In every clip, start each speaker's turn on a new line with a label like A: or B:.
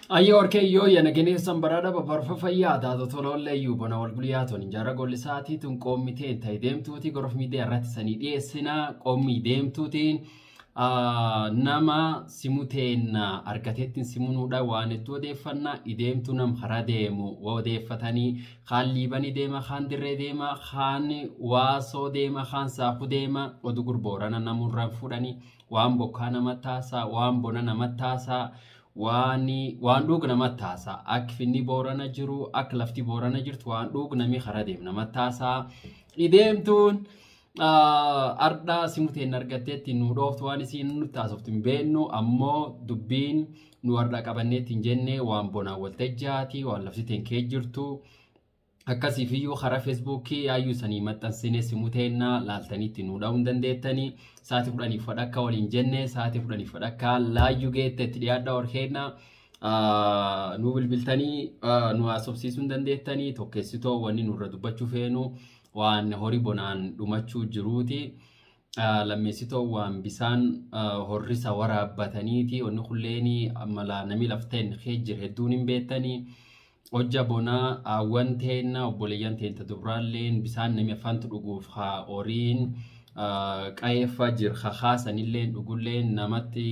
A: Ayyoo horkeeyyoo yana baraadha babarfa fayyaa taatu tololleeyyuu bona walgulyaatoon injaara gollisaatii tun qoommitee ta'e deemtuuti gorof miidiyaa irratti sanii dhiyeessinaa qoommii deemtuutiin nama simuteen argateettiin simunuudha waan itti odeeffannaa ideemtu nam karaa deemu odeeffatanii kaan liibanii deema kaan dirree deema kaan waasoo deema kaan saafuu deema oduu gurboorana namurraan fuudhanii waan bokkaa nama taasaa waan bona nama taasaa waan dhugu nama taasaa akka finni boorana jiru akka lafti boorana jirtu waan dhugu namni karaa deemu nama taasaa ideemtuun. Ardhaa simuteen argatteetti nu dhooftu waan isiin nutti haasoftu hin beeknu ammoo dubbiin nu ardhaa qabanneetti hin jenne waan bonaan waltajjaati waan lafti kee jirtu akkasiifiyyuu karaa feesbuukii yaayyuu sanii maxxansine simuteenna laaltaniitti nu dha'uu hin dandeettanii sa'aatii 10:15 waliin jenne sa'aatii 10:15 laayyuu geetteetti dhiyaadhaa horkeenna nu bilbiltanii nu haasofsiisuu hin dandeettanii tokkeessitoo wanni nurra dubbachuu feenu. Waan horii bonaan dhumachuu jiruuti. Lammeessitoo waan bisaan horrisa waraabbataniiti. Wanni kulleeni mala namni lafteen kee jira hedduun hin beektanii. Hojja bonaa hawwan teenna obboleeyyan teenta dubraalleen bisaan namni afaantu dhuguuf haa horiin qayeeffa jira kakaasanillee dhugullee namatti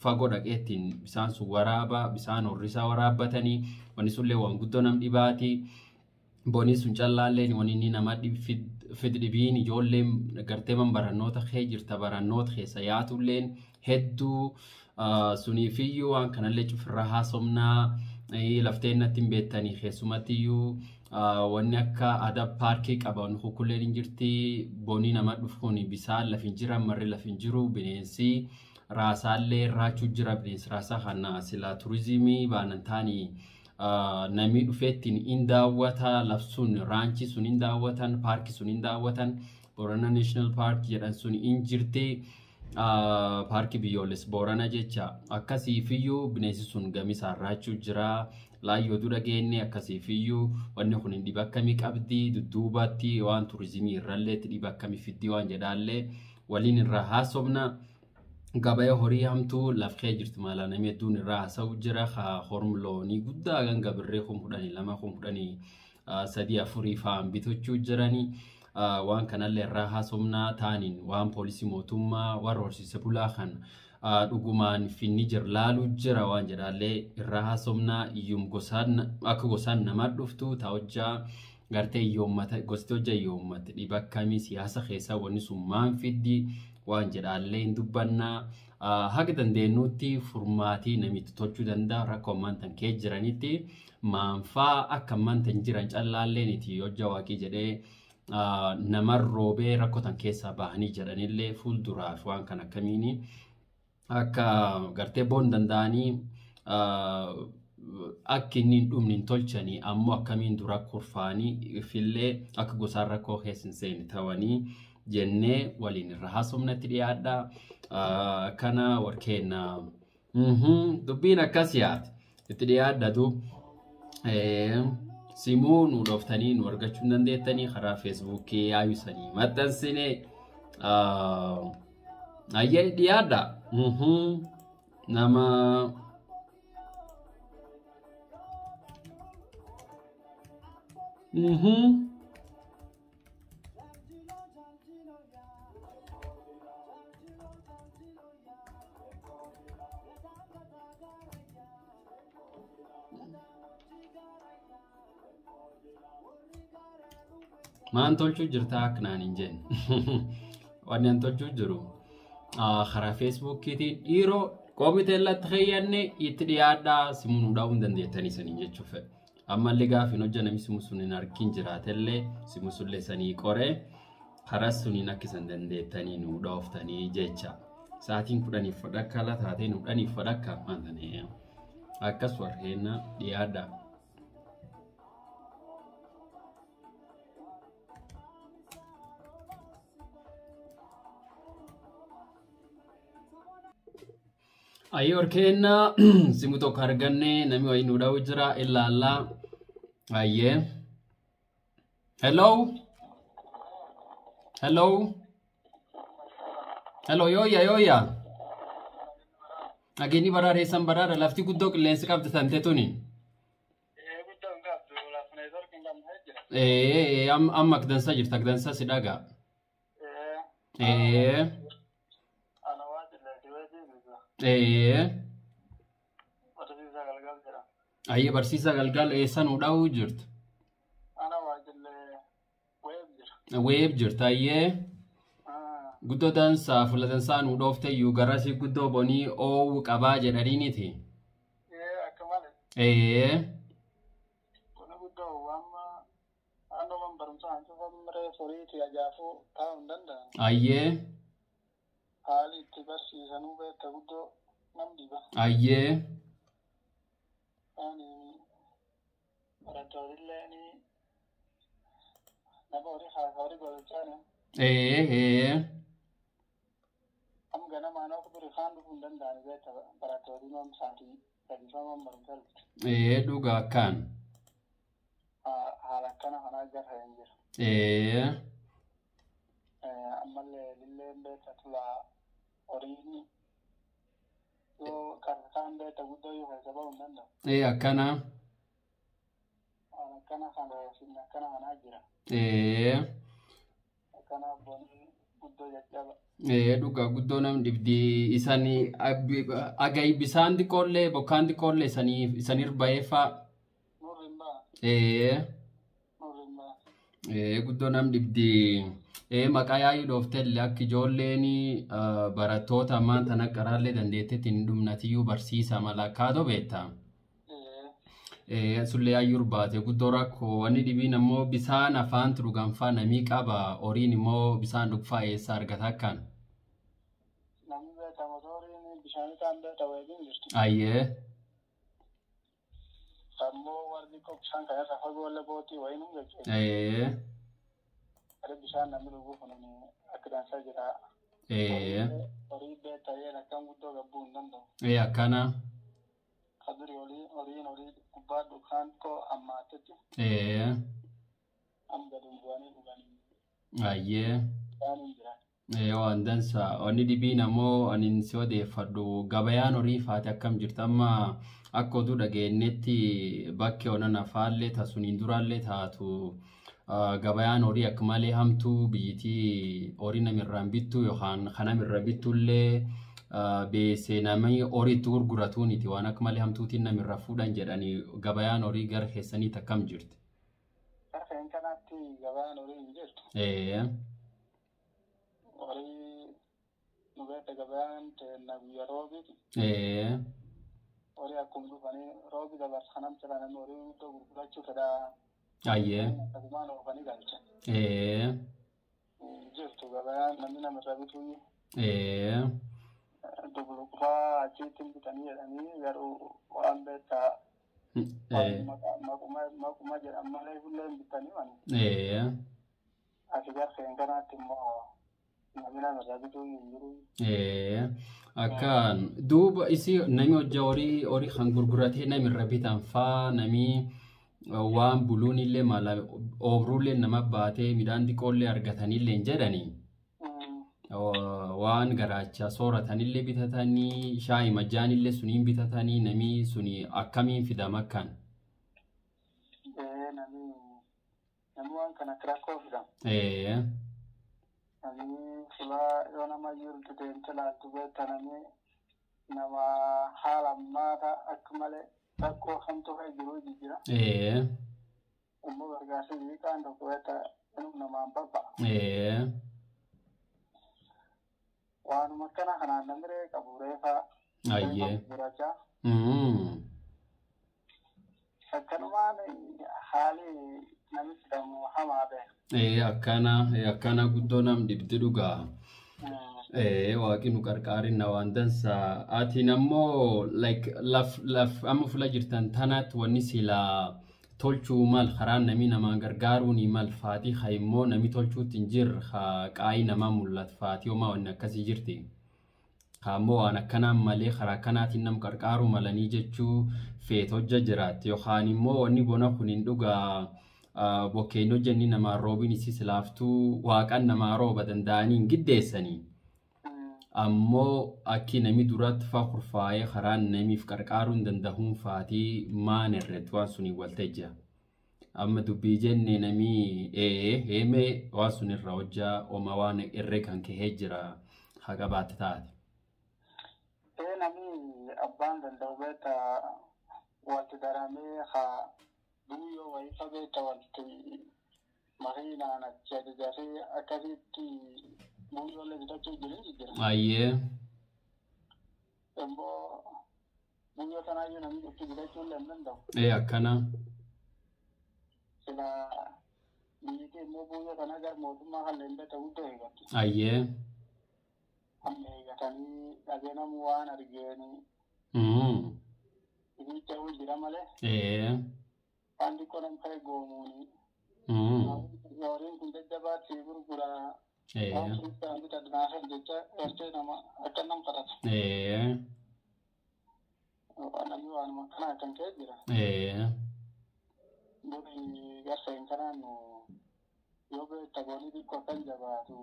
A: fagoo dhaqeettiin bisaan sun waraaba bisaan horrisa waraabbatanii. Wanni sunillee waan guddoo nam dhibaati. Booni sun callaalleen wanni inni nama fidhibiin ijoolleen gartee barannoota kee jirta barannoota keessa yaatulleen hedduu suniifiyyuu waan kanallee cufirraa haasofnaa lafteen natti hin beektanii keessumattiyyuu wanni akka aadaa paarkii qaba wanni kukkulleen hin jirti boonii nama dhufu kun bisaan lafi hin jiran marri lafi hin jiru bineensi raasaallee raachuu jira bineensi raasaa kana silaa turizimii baanan taanii. Namni dhufeettiin hin daawwata lafsun raanchii sun hin daawwatan paarkii sun hin daawwatan Boorana National Park jedhan sun hin jirti paarkii biyyoolessi Boorana jecha akkasiifiyyuu bineensi sun gamisaan raachuu jira laayyoo dura geenne akkasiifiyyuu wanni kun dhiba akkamii qabdi dudduubatti waan turizimii irrallee dhiba akkamii fiddi waan jedhaallee waliin irraa haasofna. Gabaa horii hamtuu lafee jirtu mala namni hedduun irraa haasa'u jira. Horm loonii guddaa ganga birree 12,000 13,000 4 fa'aan bitachuu jiranii. Waan kanallee irraa haasofnaa taaniin waan poolisii mootummaa warra horsiise bulaa kan dhugumaan finni jira laaluu jira waan jedhaallee irraa haasofnaa iyyuu gosaan akka gosaan nama dhuftu taa'ujjaa gartee iyyoommata gosti hojja iyyoommata dhiba akkamii siyaasa keessaa wanni sun maan fiddi. Waan jedhaallee hin dubbannaa haga dandeenyutti furmaatii namitti tolchuu danda'a rakkoo ammaan kee jiranitti maanfaa akka ammaan tan jiran callaallee niti hojja waaqii jedhee nama roobee rakkoo tan keessaa bahanii jedhanillee fuulduraaf waan kan akkamiini akka gartee boon danda'anii akka inni hin dhumne hin tolchanii ammoo akkamiin dura kurfaanii fillee akka gosaan rakkoo keessa hin seenne ta'anii. Jennee waliin irra haasofnatti dhiyaadha. Kana warkeenna dubbiin akkas yaate itti dhiyaadha duub simuu nu dhooftanii nu argachuu hin dandeettanii karaa feesbuukii yaayu sanii maxxansine ayyee dhiyaadha. Nama Maan tolchuu jirtaa akkanaan hin jenne. Wanni an tolchuu jiru karaa feesbuukiitiin dhiiroo qoomitee irratti xiyyanne itti dhiyaadhaa simuu nu dhaa'uu hin dandeettanii sanii jechuuf. Ammallee gaafa hin hojjanname simuu sun hin argin jiraatellee simuu sunillee sanii qoree karaa suniin akka isan dandeettanii nu dhooftanii jecha. Sa'aatiin 10:15 la taateen 10:15 maantanii akkas warreen dhiyaadhaa. Ayyoo horkeenna simu tokko arganne namni wayii nu dha'u jira ilaallaa. Ayyee. Hello. Hello. Hello yooyya yooyya. Nageenyi baraara eessan baraara lafti guddoo qilleensi qabdi tante tuni.
B: Guddoo hin qabdu lafa neetworkii hin qabne jira.
A: Amma akdansa jirta akdansa si dhagaa.
B: Ana waa jilleeti weetii bisa. Barsiisaa Galgal jira.
A: Ayyee barsiisaa Galgal eessa nu dha'uu jirta?
B: Ana waa jillee weeb jira.
A: Weeb jirta ayyee. Guddoo dansaa fuula dansaa nu dhoofte iyyuu garasii guddoo bonii oowwu qabaa jedhaniiniti.
B: Akka malee. Kun guddoo amma naannoo man barumsaa hancufa miree foriiti ajaafuu taa'uu hin danda'an.
A: Ayyee.
B: Haalli itti barsiisanuu beekta guddoo nam dhiba.
A: Ayyee.
B: Ani barattoonillee nama horii haasa horii godhachaa Am ganamaan akka duri kaan dhufuu hin danda'an beekta barattoonni mam sa'aatii gadifaman barumsa dhufte.
A: Dhugaa akkaan.
B: Haala akkana kanaa gara hin jira. Ammallee lilleen beekta tulaa horiin yoo qarqaan beekta guddoo yoo keessa bahuu hin danda'u.
A: Akkana.
B: Haala akkana kana finna akkana kanaa jira. Akkana bonii guddoo jajjaba.
A: Dhugaa guddoo nam dhibdi isanii agai bisaan xiqqoollee bokkaan xiqqoollee isanir ba'eefaa.
B: Nurri hin ba'a. Nurri hin ba'a.
A: Guddoo nam dhibdi maqaa yaa'ii dhooftellee akka ijoolleen barattoota ammaan tana qaraallee dandeetteetti hin dhumnatiyyuu barsiisa mala akkaatoo beekta. Sullee yaayyuu baate guddoo rakkoo wanni dhibiin ammoo bisaan afaan dhuganfaa namii qaba horiin immoo bisaan dhugfaa eessa argata akkaan.
B: Namni beekta motoriin bishaan isaan beekta weebiin jirti.
A: Ayyee.
B: Ammoo warri bishaan kana irra fagoolle bootii wayii nu jechuudha. Bishaan namni dhuguu kun akka dansaa jira. Horii beekta yeen akkam guddoo gabbuu hin danda'u.
A: Akkana.
B: Kaduri horiin horii gubbaa dhukaan koo ammaatetti. Am gadi bu'anii dhuganii.
A: Ayyee.
B: Bishaan hin jira.
A: Waan dansa wanni dhibiin ammoo ani si odeeffadhu gabayaan horii faate akkam jirta amma akka oduu dhageenyetti bakki onan afaallee tasuniin duraallee taatu gabayaan horii akka malee hamtuu biyyitii horii namirraan bittu yookaan kan namirra bittullee beesee namni horii itti gurguratuuniti waan akka malee hamtuutiin namirra fuudhan jedhanii gabayaan horii gara keessaniitti akkam jirti?
B: Gara kanaatti gabayaan horii hin jirtu. Horii nu beekta gabayaan teenna guyyaa roobiiti. Horii akkuma dhufanii roobi dabarsa kanam jira namni horii guddoo gurgurachuu fedhaa.
A: Ayyee.
B: Akkasumaan oofanii galcha. Jirtu gabayaan namni namirra bituu. Dublukfaa achiitti bitanii jedhanii garuu waan beektaa maquma jedhan malee illee hin bitanii mani. Asi garfeen kanaatti immoo namni namirra bituu hin jiru.
A: Akkaan duuba isi namni hojja horii horii kan gurguratee namirra bitan faa namni waan buluun illee mala ooyiruullee nama baatee midhaan xiqqoollee argatanillee hin jedhanii. Waan garaacha sooratanillee bitatanii shaayii majjaanillee suniin bitatanii namni suni akkamiin fidama akkaan?
B: Namni waan kana rakkoo fidama. Namni fulaa yoo nama jirtu deemte laaltu beekta namni nama haala ammaata akka malee rakkoo hamtuu kan jiru jijjiira. Immoo gargaarsa xixiqqaan tokko beekta namaan babba'a. Waanuma akkana kanaan namni re'ee qabu reefaa.
A: Ayyee.
B: Gurgurachaa. Akkanumaan haali namni fidamu hamaa ta'e.
A: Akkana akkana guddoo nam dhibdi dhugaa. Waaqni nu qarqaarinna waan dansa. Atiin ammoo like laf laf amma fuula jirtan tanaatti wanni silaa tolchuu mal karaan namni namaan gargaaruun mal faatii haa immoo namni tolchuutti hin jirre haa qaayii namaa mul'atu faatii homaa wanni akkasii jirti. Haa immoo waan akkanaan malee karaa akkanaatiin nam qarqaaruu malanii jechuu feet hojja jiraatti yookaan immoo wanni bona kun hin dhugaa bokkeen hojjenni namaan roobiin isii silaaftuu waaqan namaa rooba danda'anii hin giddeessanii. Ammoo akki nami duratti faa kurfaa'ee karaan namiif qarqaaruu hin danda'uun faatii maan irratti waan suniin waltajja. Amma dubbii jenne nami heemee waan sun irra hojjaa oma waan irree kan kahee jira haa qabaatte taate.
B: Nami abbaan danda'u beekta walti daramee haa buuyyoo wayifa beekta walti makiinaan achi ajajatee akkasitti buuyyoolee bitachuu jiru jira.
A: Ayyee.
B: Immoo buuyyoo kanaayyuu namni itti bitachuu illee hin danda'u.
A: Akkana.
B: Sila biyyi immoo buuyyoo kana gara mootummaa kan leenjata guddoo eegatti.
A: Ayyee.
B: Amma eegatanii dhagee namu waan argeeni. Ibicha jira malee. Waan xiqqoo nam ta'e goomuuni. Horiin kun jajjabaatti gurguraa. Waan sun bitadnaa jecha gartee nama akka nam kadhata. Namni waanuma akkanaa kan ta'e jira. Duri garseen kanaan yoo beekta goonii xiqqoo kan jabaatu.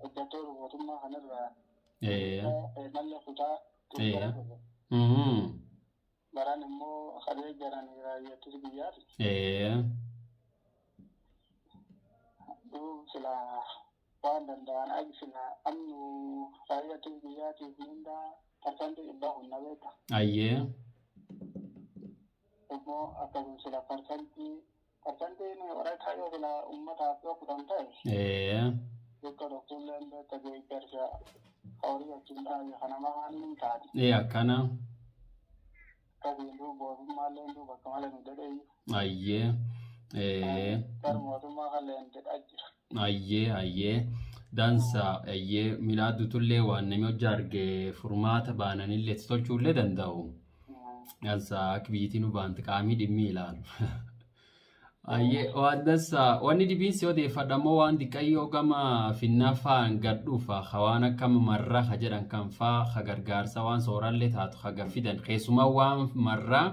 B: Hojjettoota mootummaa kanarraa. Mallee kutaa gara dhufe. Baraan immoo qabee jiran raayyaa biyyaati. Duub sila waan danda'an agi sila amnu raayyaa biyyaatiif mindaa 100% humna beekta.
A: Ayyee.
B: Immoo akkasuma sila parsantiin waraqaa yoo sila uummataaf yoo kudhan ta'e. Bakka tokkolleen beekta deeggarsa horii wajjin dhaabe kana mahaan hin taate.
A: Akkana.
B: Akkasiin duub mootummaallee duub akka malee nu dedheeyyu.
A: Ayyee.
B: Gara mootummaa kalleen jedhaa jira.
A: Ayyee ayyee. Dansa ayyee midhaadutullee waan namni hojja arge furmaata baananillee itti tolchuullee danda'u. Dansa akka biyyittii nu baante qaamii dhimmi ilaalu. Ayyee waan dansa wanni dhibiin si odeeffadha ammoo waan xiqqayyoo gama finnaa fa'aan gad dhufa waan akka marraa ha jedhan kan faa ha gargaarsa waan soorallee taatu ha fidan keessumaa waan marraa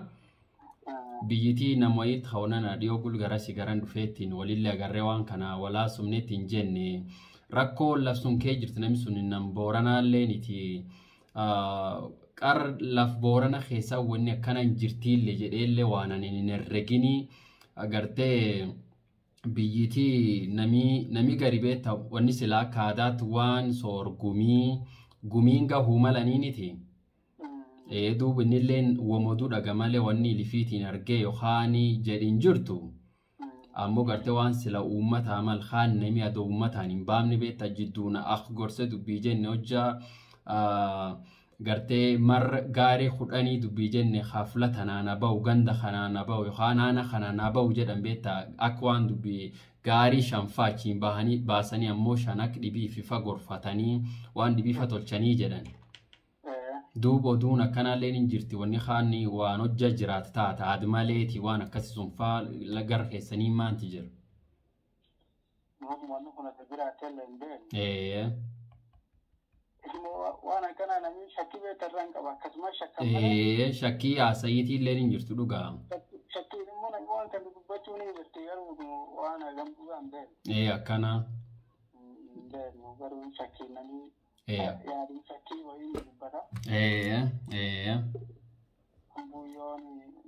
A: biyyitii namoota hawwanana dhiyoo gulgara sigaran dhufeettiin walillee agarree waan kana walaa sumneettiin jenne rakkoo lafsun kee jirti namni sun nam booranaallee niti qar laf boorana keessaa wanni akkana hin jirtiillee jedheellee waan ani hin herregini agartee biyyitii nami gari beekta wanni silaa akka aadaatti waan soorgumii gumiin gahuu malaniiniti. Duuba innilleen womoduu dhaga malee wanni lifiitiin argee yookaan jedhin jirtu. Ammoo gartee waan sila uummataa mal kaan nami adoo uummataan hin baafne beekta jidduuna ak gorse dubbii jenne hojjaa gartee mar gaarii 10 dubbii jenne hafla tanaan bahu ganda kanaan bahu yookaan aana kanaan bahu jedhan beekta akka waan dubbii gaarii shanfaa achiin bahanii baasanii ammoo shan akka dhibii fifa gorfatanii waan dhibii fa tolchanii jedhan. Duuba oduun akkanaallee hin jirti wanni kaanni waan hojja jiraat taata adi maleeti waan akkasii sun faa gara keessanii maanti jira.
B: Wanni kun as jiraatee illee hin beekne. Waan akkanaa namni shakkii beektarraa hin qaba akkasumas shakkan
A: malee. Shakkii haasayiitii illee hin jirtu dhugaa.
B: Shakkiin immoo namni waan kana dubbachuu ni jirti garuu waan hagam dhugaa hin beekne.
A: Akkana.
B: Hin beeknu garuu shakkiin namni yaadin shakkii wayii dubbata. Buyyoon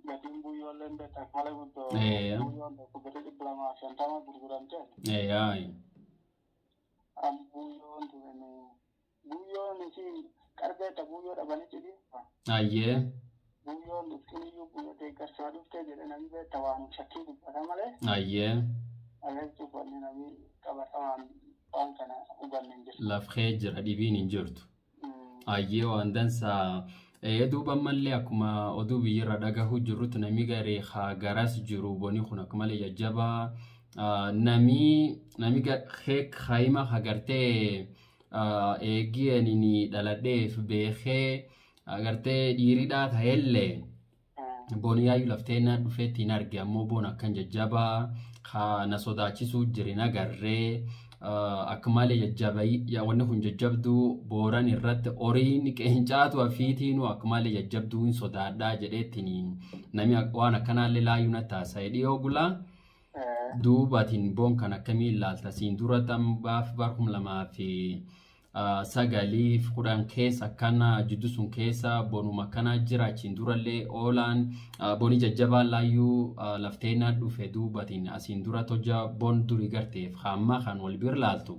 B: gatiin buyyoollee beektaa malee guddoo buyyoon tokko birrii 250 gurguramte. Buyyoon tuni buyyoon isin qarbeetta buyyoo dhabanii cidii.
A: Ayyee.
B: Buyyoon dhuftiniyyuu buyyoo deeggarsaa dhuftee jedhe namni beekta waan shakkii dubbata malee.
A: Ayyee.
B: Agarsiif wanni namni qabatamaan waan kana hubanne hin jiru.
A: Lafee jira dhibiin hin jirtu. Ayyee waan dansaa. Duuba ammallee akkuma oduu biyyarra dhagahuu jirrutti namni garee haa garas jiru boni kun akka malee jajjabaa nami hayima hagartee eegii ani dhaladheef beekee agartee dhiiridhaa ta'ellee boni yaayyuu laftee na dhufeetti hin arge ammoo boon akkan jajjabaa haa na sodaachisuu jirin agarree akka malee jajjabai wanni kun jajjabduu booran irratti horiin qeencaatu afiitiinu akka malee jajjabduu hin sodaadhaa jedheettiin namni waan akkanaallee laayyuu na taasise dhiyoo gulaa. Duuba atiin boon kan akkamiin ilaalta siin dura tambaaf bar 2000 fi 9 10 keessa akkana jiddu sun keessa bonuma akkana jira. Achiin durallee oolaan boni jajjabaan laayyuu lafteenaa dhufe duubatiin asiin dura toja bon durii garteef hamma kan wal bir laaltu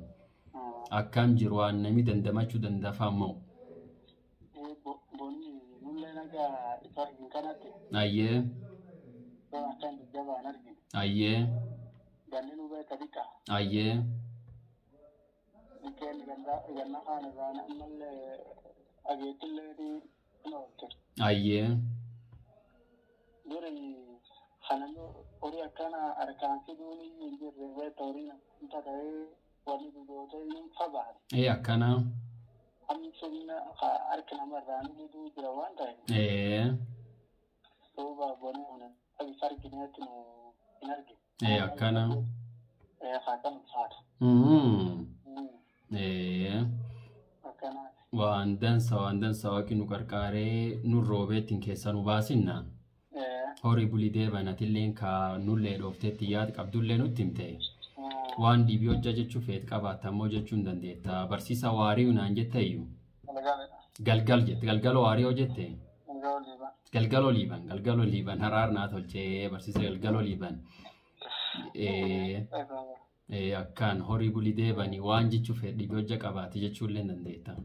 A: akkam jiru waan nami dandamachuu dandafa moo?
B: Bonni nullee nagaa isa argin kanatti.
A: Ayyee.
B: Bon akkan jajjabaan argin.
A: Ayyee.
B: Ganni nu beeka dhiqa.
A: Ayyee.
B: Dhiqeen ganna kaan irraan ammallee ageettillee ni oolte.
A: Ayyee.
B: Duri kanamni horii akkana harkaan fiduun hin jirre beekta horiin akkuma ta'ee wanni dudootee hin fabaate.
A: Ee akkana.
B: Amma sirna harka namarraan fiduu jira waan ta'eef.
A: Ee.
B: Duuba bonni kun isa argineetti nu hin argine.
A: Ee akkana.
B: Ee kan ulfaata.
A: Ee.
B: Akkanaati.
A: Waan dansa waaqni nu qarqaaree nu roobeettiin keessa nu baasinna. Horii bulii deeban atilleen ka nullee dhoofteetti yaad qabdullee nutti himte. Waan dhibii hojja jechuu feet qabaattammoo jechuu hin dandeetta. Barsiisa waarii naan jetteeyyu. Galgal jette galgal waarii jette. Galgal oliiban haraar naa tolchee barsiisa galgal oliiban. Akkaan horii bulii deebanii waan jechuu feet dhibii hojja qabaate jechuullee hin dandeetta.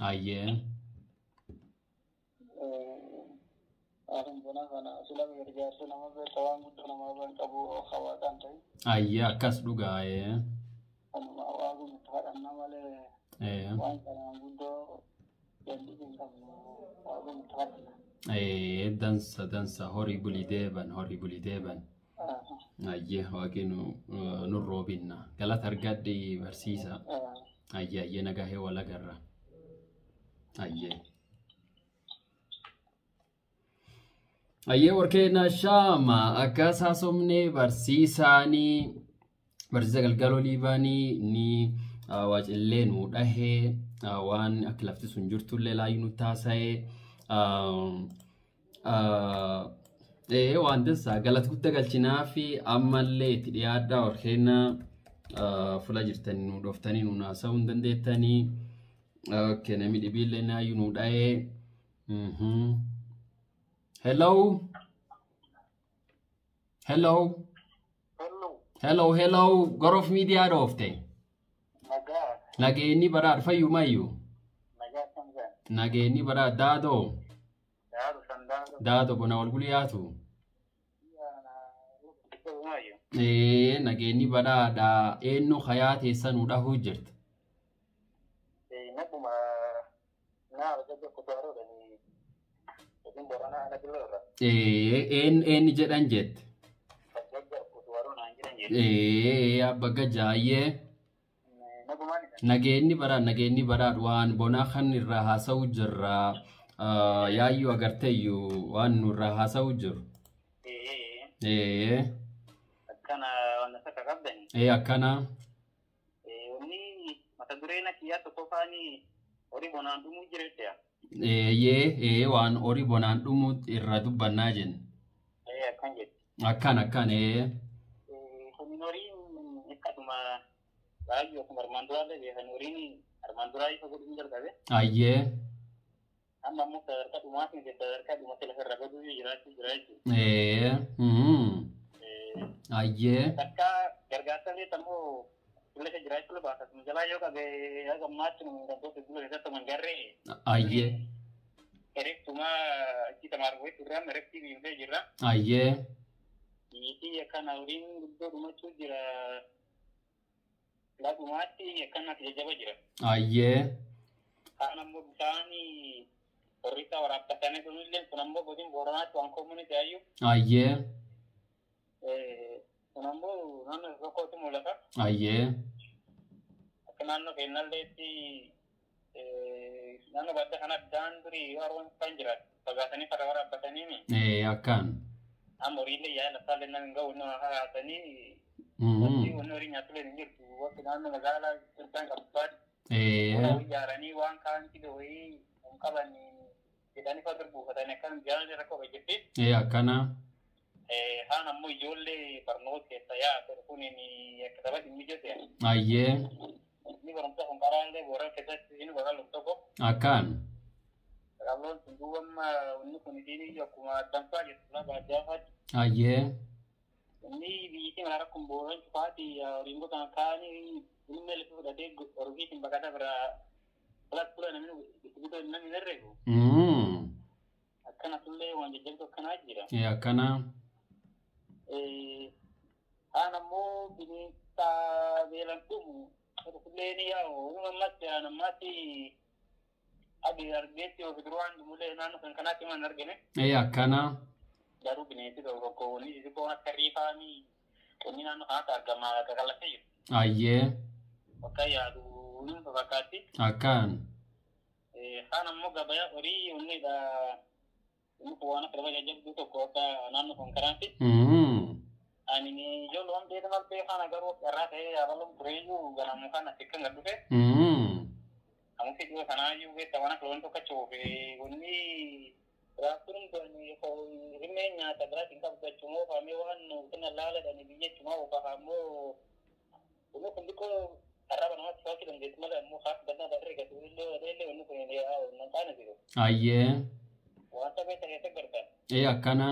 A: Ayyee. Ayyee akkas dhugaa. Dansa horii bulii deeban. Ayyee waaqni nu roobinna. Galata argadhi barsiisa. Ayyee nagahee wal agarra. Ayyee. Ayyee warqeena shaama akkas haasofne barsiisaanii barsiisa Galgaloo Liibaanii ni waacillee nu dhahee waan akka lafti sun jirtullee laayyuu nu taasa'ee waan dansaa galata guddaa galchinaa fi ammallee itti dhiyaadhaa warqeena fuula jirtanii nu dhooftanii nu haasa'uu hin dandeettanii. Okay, namni dhibiillee naayyuu nu dhahee. Hello. Hello. Hello, hello. Gorof Media dhoofte.
B: Nagaa.
A: Nageenyi badhaadha fayyumayyuu.
B: Nagaa kan ta'e.
A: Nageenyi badhaadha daadoo.
B: Daadoo sandaadoo.
A: Daadoo bona wal guliyaatu. Nageenyi badhaadha eenyu hayaa teessa nu dhahuu jirta.
B: Naguma naa jajja kutaaroodhani.
A: Eenyu jedhan jette. Abba gajaayyee. Nageenyi badhaadha waan bonaa kan irraa haasa'u jirra. Yaayyuu agarteeyyuu waan nu irraa haasa'u jiru.
B: Akkana waan akka qabdani.
A: Akkana.
B: Wanni mata dureen kiyyaa tokko faani horii bonaan dhumuu jireenya.
A: Waan horii bonaan dhumuu irra dubbannaa jenna.
B: Akkan jetti.
A: Akkan.
B: Kun horiin akkasuma baay'ee akkuma armaan duraallee beekan horiin armaan duraa ifa godhuu jalqabe.
A: Ayyee.
B: Amma ammoo sadarkaa dhumaatiin sadarkaa dhumatti lafarra baduu jiraachuu jira jechuudha.
A: Ayyee.
B: Takka gargaarsa beekamoo fuula jiraachuu baasa. Jalaa yoo qabe haga ammaatti wantoota fuula keessatti mangarree.
A: Ayyee.
B: Erektuma achi tamaar wayii turre amma erektii biifee jirra.
A: Ayyee.
B: Niitii akkana horiin guddoo dhumachuu jira. Lagumaatti akkana jajjaba jira.
A: Ayyee.
B: Kaan ammoo bishaan horrisaa waraabbatanii sunillee kun ammoo godin Booranaatti waan koomuni ta'ayyuu.
A: Ayyee.
B: Kun ammoo naannoo tokkotti mul'ata.
A: Ayyee.
B: Akka naannoo keenyalleetti naannoo badda kana bishaan durii haroon kan jira. Fagaatanii farra waraabbatanii.
A: Akkaan.
B: Amma horiillee yaa'e lafaallee nama hin ga'u nama haasanii. Wanti wanni horii nyaatullee hin jirtu. Wanti naannoo magaalaa Sultaan qabbaadhi. Ijaaranii waan kaan kilo wayii hin qaban jedhanii fa buufatanii akkan bishaan rakkoo jirti.
A: Akkana.
B: Haan ammoo ijoollee barnoota keessa yaa'an kun akka tapha hin mijate.
A: Ayyee.
B: Inni barumsa kun qaraallee Booran keessatti inni babal'u tokko.
A: Akkaan.
B: Qabloon sun duuba amma inni kun isiin akkuma danfaa jirtu baadiyyaa fa'aati.
A: Ayyee.
B: Inni biyyi mana rakkoon Booran cufaati horiin gosa kaanii ilmi lafa fudhatee horiitiin baqata biraa fuula namni itti namni hin herregu. Akkanatullee waan jajjabdu akkanaa jira.
A: Akkana.
B: Haan ammoo bineensa beelan dhumu illee ni yaa'u uumamatti aan ammaatti adi argeetti of duraan dhumulee naannoo kan kanaatti man argine.
A: Akkana.
B: Garuu bineensi tokko tokko wanni xixiqqoon akka riifaanii wanni naannoo kanaatti argama qaqallatee jiru.
A: Ayyee.
B: Bakka yaadu ni fakkaatti.
A: Akkaan.
B: Haan ammoo gabayaa horii wannidha. Inni kun waan akka lafa jajjabduu tokko akka naannoo kan kanaatti. Ani ijoollee beekama maltee kana garuu irraa ta'ee yaaballoon tureeyyuu ganamu kana sikkan gad dhufe. Amufi dhiyoo kanaayyuu beekta waan akka loon tokko cuufe wanni raaftuun rimee nyaata biraatiin qabu jechuun oofamee waan nuti laaladhani biyya jechuun oofafa ammoo inni kun xiqqoo arraba namatti fakkii dandeessu malee ammoo haati bal'aa barree gatu illee wanni kun nan taane jiru.
A: Ayyee.
B: Wanta beekta keessa gargaara.
A: Akkana.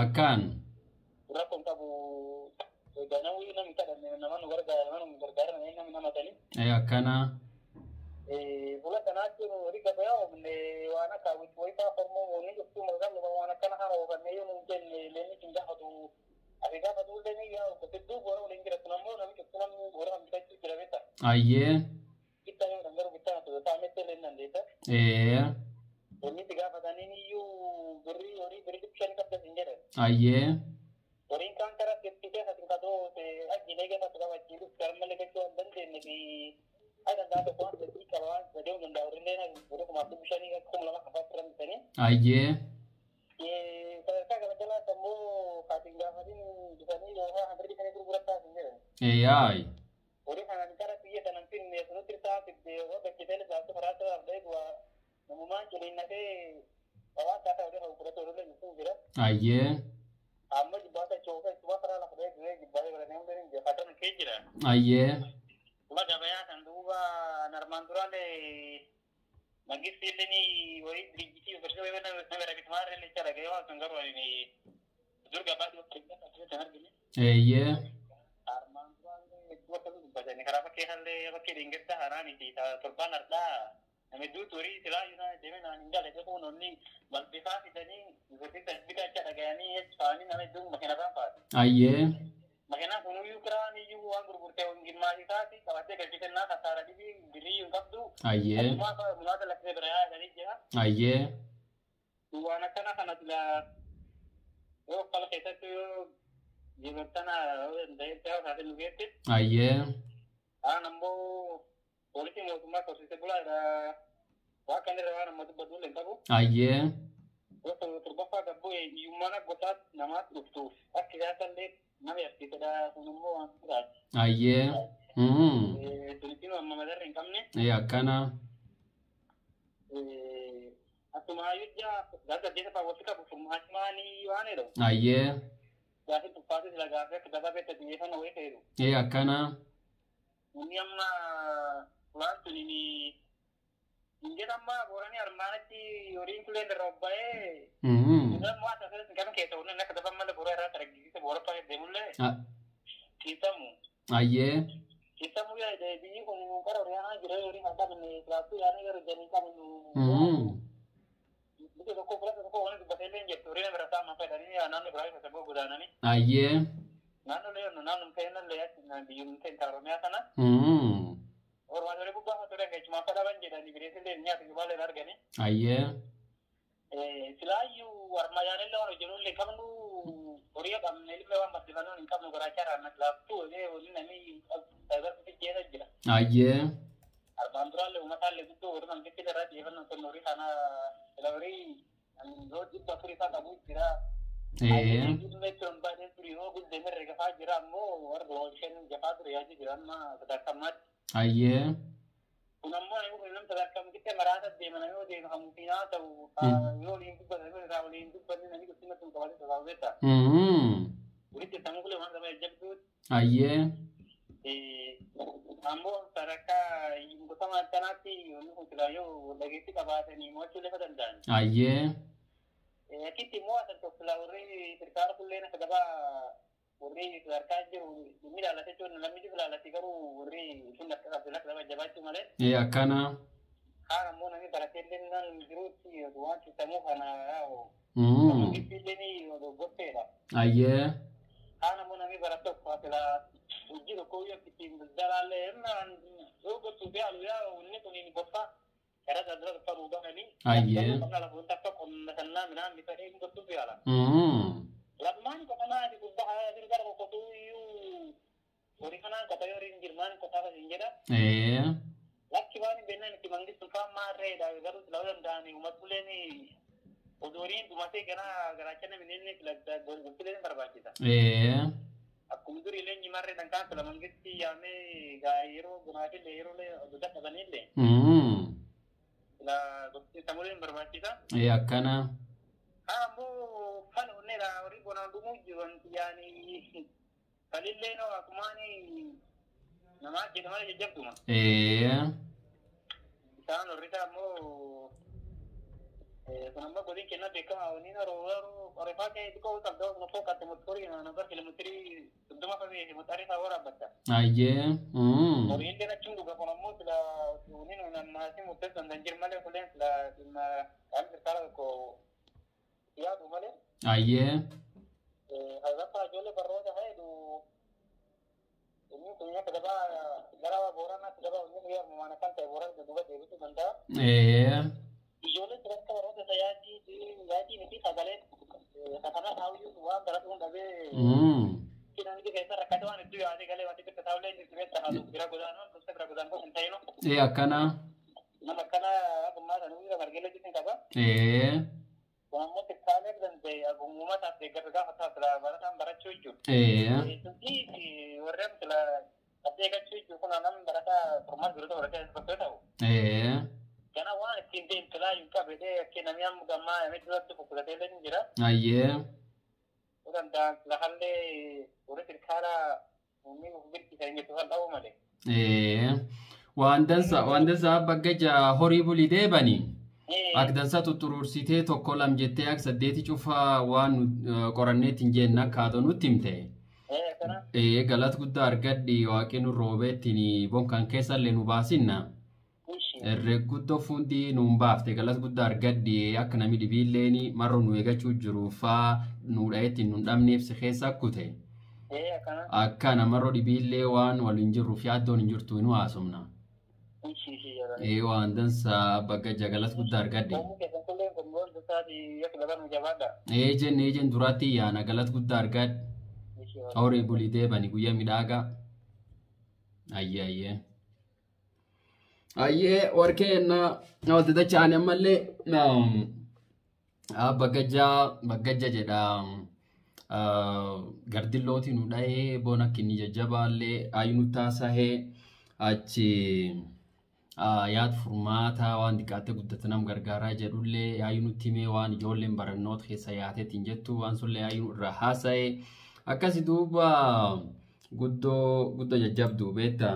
A: Akkaan.
B: Rakkoon qabu ganawii namni kadhanne nama nu gargaara nama nu gargaara namni nama tani.
A: Akkana.
B: Fuula kanaatti horii gabayaa oomne waan akka wayifaa hormoo wanni dhuftuu magaaluma waan akkana kana oofannee yoo nuun jenne leenni hin gaafatu. Ati gaafatu illee ni yaa'u hedduu boora waliin jira kun ammoo namni dhuftuu namni boora kan bitachuu jira beekta.
A: Ayyee.
B: Bittaa yoo dhangaruu bittaa na ta'e illee dandeessa. Wanni itti gaafataniin iyyuu birrii horii birrii dhibba shanii qabdas hin jedhan.
A: Ayyee.
B: Horiin kaan karaa itti keessa katoo ajiilee keessa qabachiisu gara malee gachuu waan dandeenye fi akka danda'an tokko waan sadii qaba waan sadii danda'a horiin horii kumaaf dhibba shanii kuma lama kan fa'aa bitanii.
A: Ayyee.
B: Sadarkaa galagalaatti ammoo kaatiin gaafatiin bitanii yookaan birrii shanii gurgurataa hin jedhan.
A: Eeyyaay.
B: Horii kanaan karaa biyya kanan finne sunutti isaa fidde yoo gachiisee lisaasuu karaa sirraaf dheedu namumaan ciliinnatee waan taataa horii kan fudhatu horii leenjisuun jira.
A: Ayyee.
B: Amma jibbaata chooka ittuma karaa lafa dheedu jibbaata godhatee hundee hin jira. Kee jira.
A: Ayyee.
B: Kuma gabayaa kan duuba narmaan duraalee mangisti illee ni wayii dirijjitii barsiisuu wayii nama rakkisumaa illee jala gahee waan sun garuu ani dur gabaa dhiyoo kan argine.
A: Eeyyee.
B: Armaan duraalee bakka dubbatanii karaa bakkee hallee bakkee deengedda haraaniiti torbaan har'aa namni duutu horii silaa yoo deemee naan hin galle tokko onni balbifaa fidanii dubartii bitachaa dhagayanii faanii nama hedduun makiina faan faati.
A: Ayyee.
B: Makiinaan kun iyyuu kiraan iyyuu waan gurgurtee gimmaasii isaati qabattee galchitannaa kasaara dhibii birrii hin qabdu.
A: Ayyee.
B: Muraasa lakkisee bira yaa'anii jira.
A: Ayyee.
B: Waan akkana kana silaa yoo uffata keessatti yoo jibartana danda'ee taate nu geesse.
A: Ayyee.
B: Haan ammoo poolisii mootummaa korsiise bulaadha. Waan kanarra waan amma dubbatu hin qabu.
A: Ayyee.
B: Torbaffaa gabboo hiyyummaan gosaa namaatti dhuftuuf akka isaasallee nama yarsiisedha kun immoo waan biraati.
A: Ayyee.
B: Tunitiin amma madarra hin qabne.
A: Akkana.
B: Akkuma hayyujjaa dargaggeessa fa'aa walitti qabu furmaatimaanii waan jedhamu.
A: Ayyee.
B: Gaafii tuffaatis lagaafii akka gabaa beekta xiyyeeffannoo wayii ta'eeru.
A: Akkana.
B: Inni amma waan tuniin Injil amma booranii armaanitti horiin kuleen irra obba'ee. Isaan waan taasisan kan keessa humna akka daban malee boora irraa targisiise boora fa'aa deemullee. Kiisamu.
A: Ayyee.
B: Kiisamu yaa biyyi kun qara horii aanaa jira horii kan qabne silaaftuu yaanii gara janii qabnu. Biyya tokko fudhata tokko waan dubbatee illee hin jirtu horii nama irraa saama fayyadanii naannoo biraa isa sababa godaananii.
A: Ayyee.
B: Naannoo lee naannoo ta'e nallee biyyuun ta'e Oromiyaa kana. Ormaatole gubbaa ture jechuun fadhaban jedhanii bineensi nyaata gubaalee argani.
A: Ayyee.
B: Silaayyuu armaayaan waan hojjennu illee qabnu horii qabne illee waan barsiifannu hin qabnu garaachaa irraa laaftuu hojii namni saayibaa jeeta jira.
A: Ayyee.
B: Armaan duraallee uummataallee guddoo horii mangisti irraa xiyyeeffannoo kennu horii kana sila horii yoo 400 isaa qabu jira. Jira ammoo warra loon shan jafaa ture yaajii jira amma sadarkaa ammaatti.
A: Ayyee.
B: Kun ammoo namni kun nama sadarkaa mukitti maraasa deema namni yoo deema kan mukiinaa ta'u yoo waliin dubbatan irraa waliin dubbanne namni guddina sun qabate ta'uu beekta. Walitti sammuu kulee waan gaba jabduuti.
A: Ayyee.
B: Ammoo sadarkaa gosama akkanaatti wanni kun silaa yoo dhageetti qabaatanii mo'achuu lafa danda'an.
A: Ayyee.
B: Akkitti immoo asan tokko silaa warri sirkaara kulleen akka gabaa warri sadarkaa jiru inni ilaalate jechuun namni jiru ilaalate garuu warri sun akka qabdu lakka lama jabaachuu malee.
A: Akkana.
B: Kaan ammoo namni baratee illee naan jiruutti waan sammuu kana illee gorteedha.
A: Ayyee.
B: Kaan ammoo namni barate tokko silaa hojii tokko yoo ittiin dalaallee yoo gochuu fi haaluu yaa wanni kun hin gorfa. Karaa daldala dhufa ruubananii.
A: Ayyee.
B: Qonna qonna sannaa midhaan bitanii gochuu fi haala. Lammaan qotanaa ati gubbaa haa gara qotuu iyyuu horii kanaan qota yoo horiin jirmaan qotaa kan jedha. Lakki waan hin beeknaan itti mangistu faan maarreedha garuu silaa danda'anii uummatulleen oduu horiin dhumatee gara garaachana mineenni gochuuleen barbaachisa. Akkuma durii leenji marreedhaan kaan sila mangisti yaamee yeroo gonaatillee yeroo oduu dadhabanillee. Sila gochuun samuuleen barbaachisa.
A: Akkana.
B: Haa ammoo kan onneedha horii bonaan dhumuu jiran yaani kalillee noo akkumaani namaa jedhama jajjabduma. Isaan horrisaa ammoo kun ammoo godin kenna beekama wanni yeroo qorifaa kee xiqqoo qabda osoo fooqatte motorii nabar kiiloomeetirii 30 fa motorii isaa waraabbatta.
A: Ayyee.
B: Horiin illee achuun dhuga kun ammoo sila wanni nammaasii murteessan dan jir malee kuleen sila dhimma qaamni sirkaala tokko yaadu malee.
A: Ayyee.
B: Hagafa ijoollee barnoota fayyadu inni kun akka gabaa gara Booranaatti gabaa inni guyyaa armumaan akkan ta'e Boorana duuba deebisuu danda'a. Ijoollee sadarkaa barnoota isa yaadii miti sagalee katana taa'uyyuu waan baratuun dhabee namni keessa rakkate waan hedduu yaadee galee wanti tokko taa'ullee inni beektaa haadhu bira godaanuu gosa bira godaanuu hin ta'inu.
A: Akkana.
B: Nama akkana akkuma sanuu margeela jitin qaba. Kun ammoo xiqqaalee danda'e uummataaf deeggarsa gaafa ta'a barataan barachuu jechuudha. Warri amma sila qabdee eeggachuu jechuun kun namni barataa furmaata biroo baratee tokko ta'u. Kana waan ittiin deemtu laa hin qabne akka namni amma gammaa namni duratti kukkutatee illee ni jira.
A: Ayyee.
B: Danda'an lafallee warri sirkaara uumni birkisan jettu kan dha'u malee.
A: Waan dansa bakka horii bulii deebanii. Akka dansa tutturuursitee tokko lam jettee akka saddeeti cufaa waan qoranneetti hin jenne akka haadha nutti himte. Galata guddaa argadhi waaqni nu roobeettiin bonkan keessallee nu baasinna. Herreg guddoo fuundi nuun baafte galata guddaa argadhi akka namni dhibiilleen marro nu eeggachuu jiruufaa nu dha'eettiin nu dhabneef si keessa kute. Akkana marro dhibiillee waan waliin jirruuf yaaddoon hin jirtu nu haasofna. Waan dansa bakka galata guddaa argadhe. Eejen duraatti yaana galata guddaa argadhe. Horii bulii deebani guyyaa midhaagaa. Ayyee. Ayyee warqee na walti dacha'anii ammallee baggajja jedha. Gardillootiin nu dhahee bona kinni jajjabaallee ayyuu taasahee achi yaad furmaata waan xiqqaattee guddate nam gargaaraa jedhullee yaayyuu nutti himee waan ijoolleen barannoota keessa yaateetiin jettu waan sunillee yaayyuu irraa haasa'e akkasi duuba guddoo jajjabdu beektaa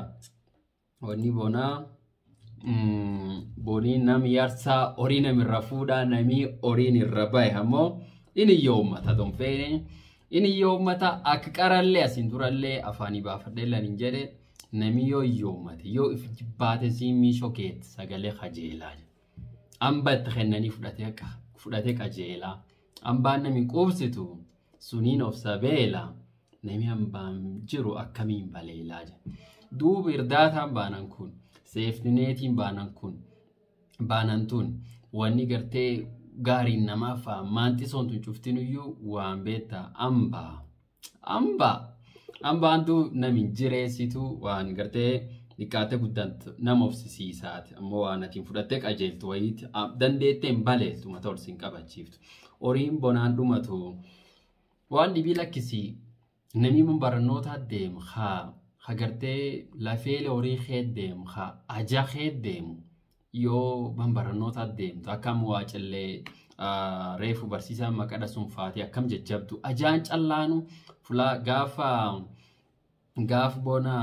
A: wanni bonaa bonii nam yarsaa horii namirra fuudhaa namii horiin irra bahe ammoo inni iyyoo uummata donfeene inni iyyoo uummata akka qarallee asiin durallee afaanii baafadhee lan hin jedhe. Namni yoo iyyoommate yoo if jibbaate siin miishoo keetti sagalee qajeelaa jedha. Hambaa itti kennanii fudhatee qajeelaa. Hambaan namni quubsitu suniin of sabeela. Namni hambaan jiru akkamiin baleelaa jedha. Duuba irdaataan baanan kun seeftineetiin baanan kun baanan tun wanni gartee gaariin namaaf maanxisoon tun cuftinuyyuu waan beektaa hambaa. Hambaa. Hambaantu nami jireessitu waan gartee xiqqaattee guddaan nama obsisiisaati. Ammoo waan atiin fudhattee qajeeltu wayiiti dandeettee hin baleeltu mata ol siin qabachiiftu. Horiin bonaan dhumatu waan dhibii lakkisii namni barannoota deemu haa Hagartee lafee horii deemu ha aja deemu yoo barnoota deemtu akkam waacillee reefu barsiisaan maqadha sun faatee akkam jajjabdu ajaan callaanu fulaa gaafa gaaf bona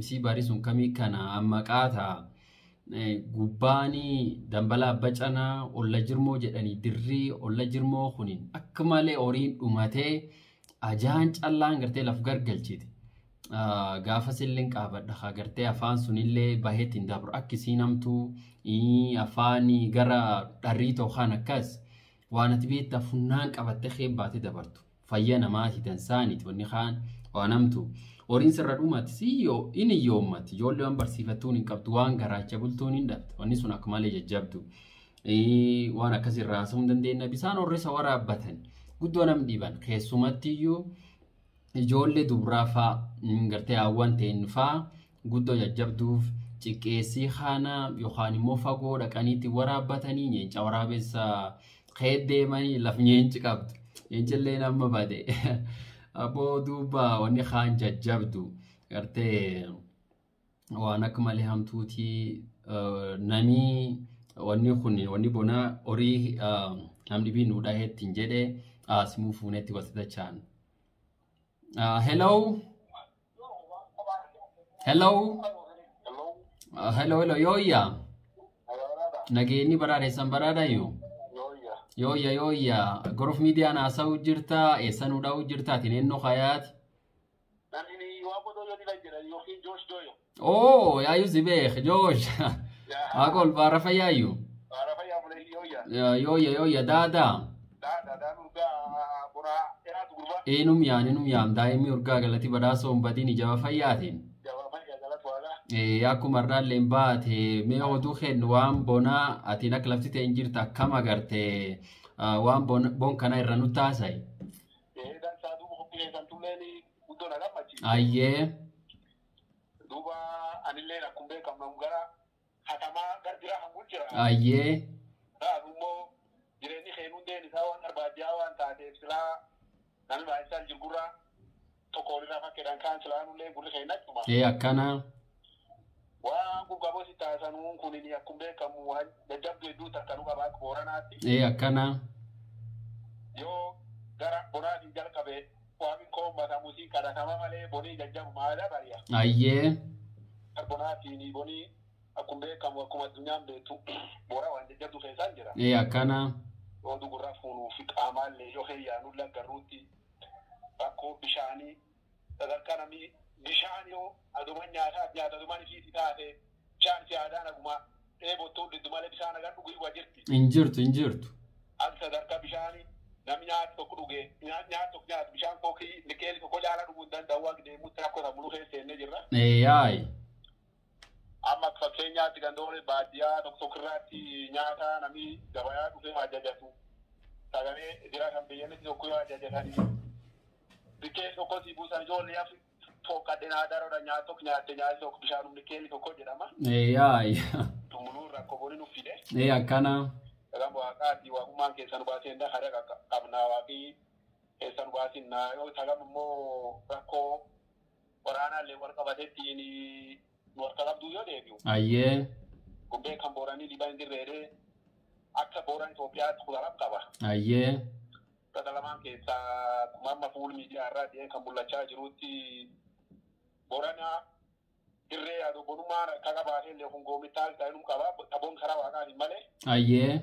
A: isii barii sun kamii kana amma qaata gubbaanii dambalaa bacanaa olla jirmoo jedhanii dirrii olla jirmoo kuniin akka malee horiin dhumatee ajaan callaan gartee laf gargalchite. Gaafa silleen qaabadha gartee afaan sunillee baheetti hin dabru akkisii namtuu afaan gara dharrii tokkaan akkas waan ati beektaa funnaan qabattee xeebbaatee dabartu fayyaa namaati dansaaniiti wanni kaan waan hamtu horiin sirra dhumatti siyyoo inni yoommatti ijoollee waan barsiifattuun hin qabdu waan garaacha bultuun hin dhabdu wanni sun akka malee jajjabdu waan akkas irraa haasa'uu hin dandeenya bisaan horrisa waraabbatan guddoo nam dhiban keessumattiyyuu. Ijoollee dubaraa fa'aa gartee hawwan ta'een fa'aa guddoo jajjabduuf ciqqeessii kana yookaan immoo fagoo dhaqaniitti waraabbatanii nyeenca waraabessa deemanii laf nyeenci qabdu. Nyeencillee nama bade. Aboo duuba wanni kaan jajjabdu gartee waan akka malee hamtuutii namni wanni kun wanni bonaa horii namni biin dhaheetti hin jedhee simuu fuunetti walitti dacha'an. Hello. Hello. Hello, hello. Yoya. Nageenyi badhaadheessan badhaadhayu. Yooyya yooyya. Gorof miidiyaan haasa'u jirta. Eessan hudhaa'u jirta. Ati neennoo hayaati. Oh, yaayu si beek Joosh. Akol baarafa yaayu. Yooyya yooyya daadaa. Eenum yaan enum yaam daa'imni urgaa galati badhaasoo hin badin ijaba fayyaatiin. Akkuma irraallee hin baate mee oduu kennu waan bonaa atiin akka lafti ta'e hin jirta akkam agarte waan bon kana irra nu taasise. Ayyee.
B: Duuba anillee akkuma beekamu gara hatamaa gara biraa hangul jira.
A: Ayyee.
B: Jireenyi keenyuun isaa waan barbaadiyaa waan taateef silaa namni baay'isaan jirgurraa tokko olirraa fakkeedhaan kaan silaa nullee gurri keenya akkuma.
A: Akkana.
B: Waan gurgaboo si taasisanuun kun akkuma beekamu waan jajjabduu hedduu takka nu qabaa Booranaatti.
A: Akkana.
B: Yoo gara Bonaatiin jalqabe waaqni koo matamusii kadhatama malee bonii jajjabu maala bari'a.
A: Ayyee.
B: Bonaatiin bonii akkuma beekamu akkuma addunyaan beektu Boora waan jajjabdu keessaan jira.
A: Akkana.
B: Yoo gurra fuunuu fi qaamaallee yoo heeyyaanuu laggarruutti rakkoo bishaanii sadarkaa namni bishaan yoo aduman nyaataa nyaata aduman isiiti taate bishaan si aadaan aguma dheebottuu dhiddu malee bishaan agar dhuguu waa jirti.
A: Hin jirtu hin jirtu.
B: Al sadarkaa bishaanii namni nyaata tokko dhugee nyaata tokko nyaatu bishaan kookii nikeelli tokko caalaa dhuguu hin danda'u waan deemuutti rakkoo sammuu keessa seennee jirra.
A: Yaayi.
B: Amma fakkeenyaatti gandoore baadiyyaa tokko tokkorraatti nyaata namni gabayaa dhufee ajajatu. Sagalee jira kan biyyatti tokko yoo ajajatanii. Bikkee tokko si buusan ijoollee tokkadheen aadaa nyaata tokko nyaatte nyaata tokko bishaan nikeelli tokko jedhama.
A: Yaayi.
B: Tumuluu rakkoo booni nuuf fide.
A: Akkana.
B: Dhagaan waaqaati waaqummaan keessa nu baasee hin hara qabnaa waaqii keessa nu baasin yoo tagam immoo rakkoo waraanaallee wal qabateettiin warqa qabduu yoo deebi'u.
A: Ayyee.
B: Gubbee kan Booranii dhiban dirreedee akka Booran Itoophiyaatti kuduraaf qaba.
A: Ayyee.
B: Kudha lamaan keessaa amma fuul miidiyaa irraa dhi'ee kan mul'achaa jirutti Boorana dirree yaadu bonummaan akka qabaatee illee kun goomittaa ta'inum qaba. Dhaboon karaa waaqaatiin malee.
A: Ayyee.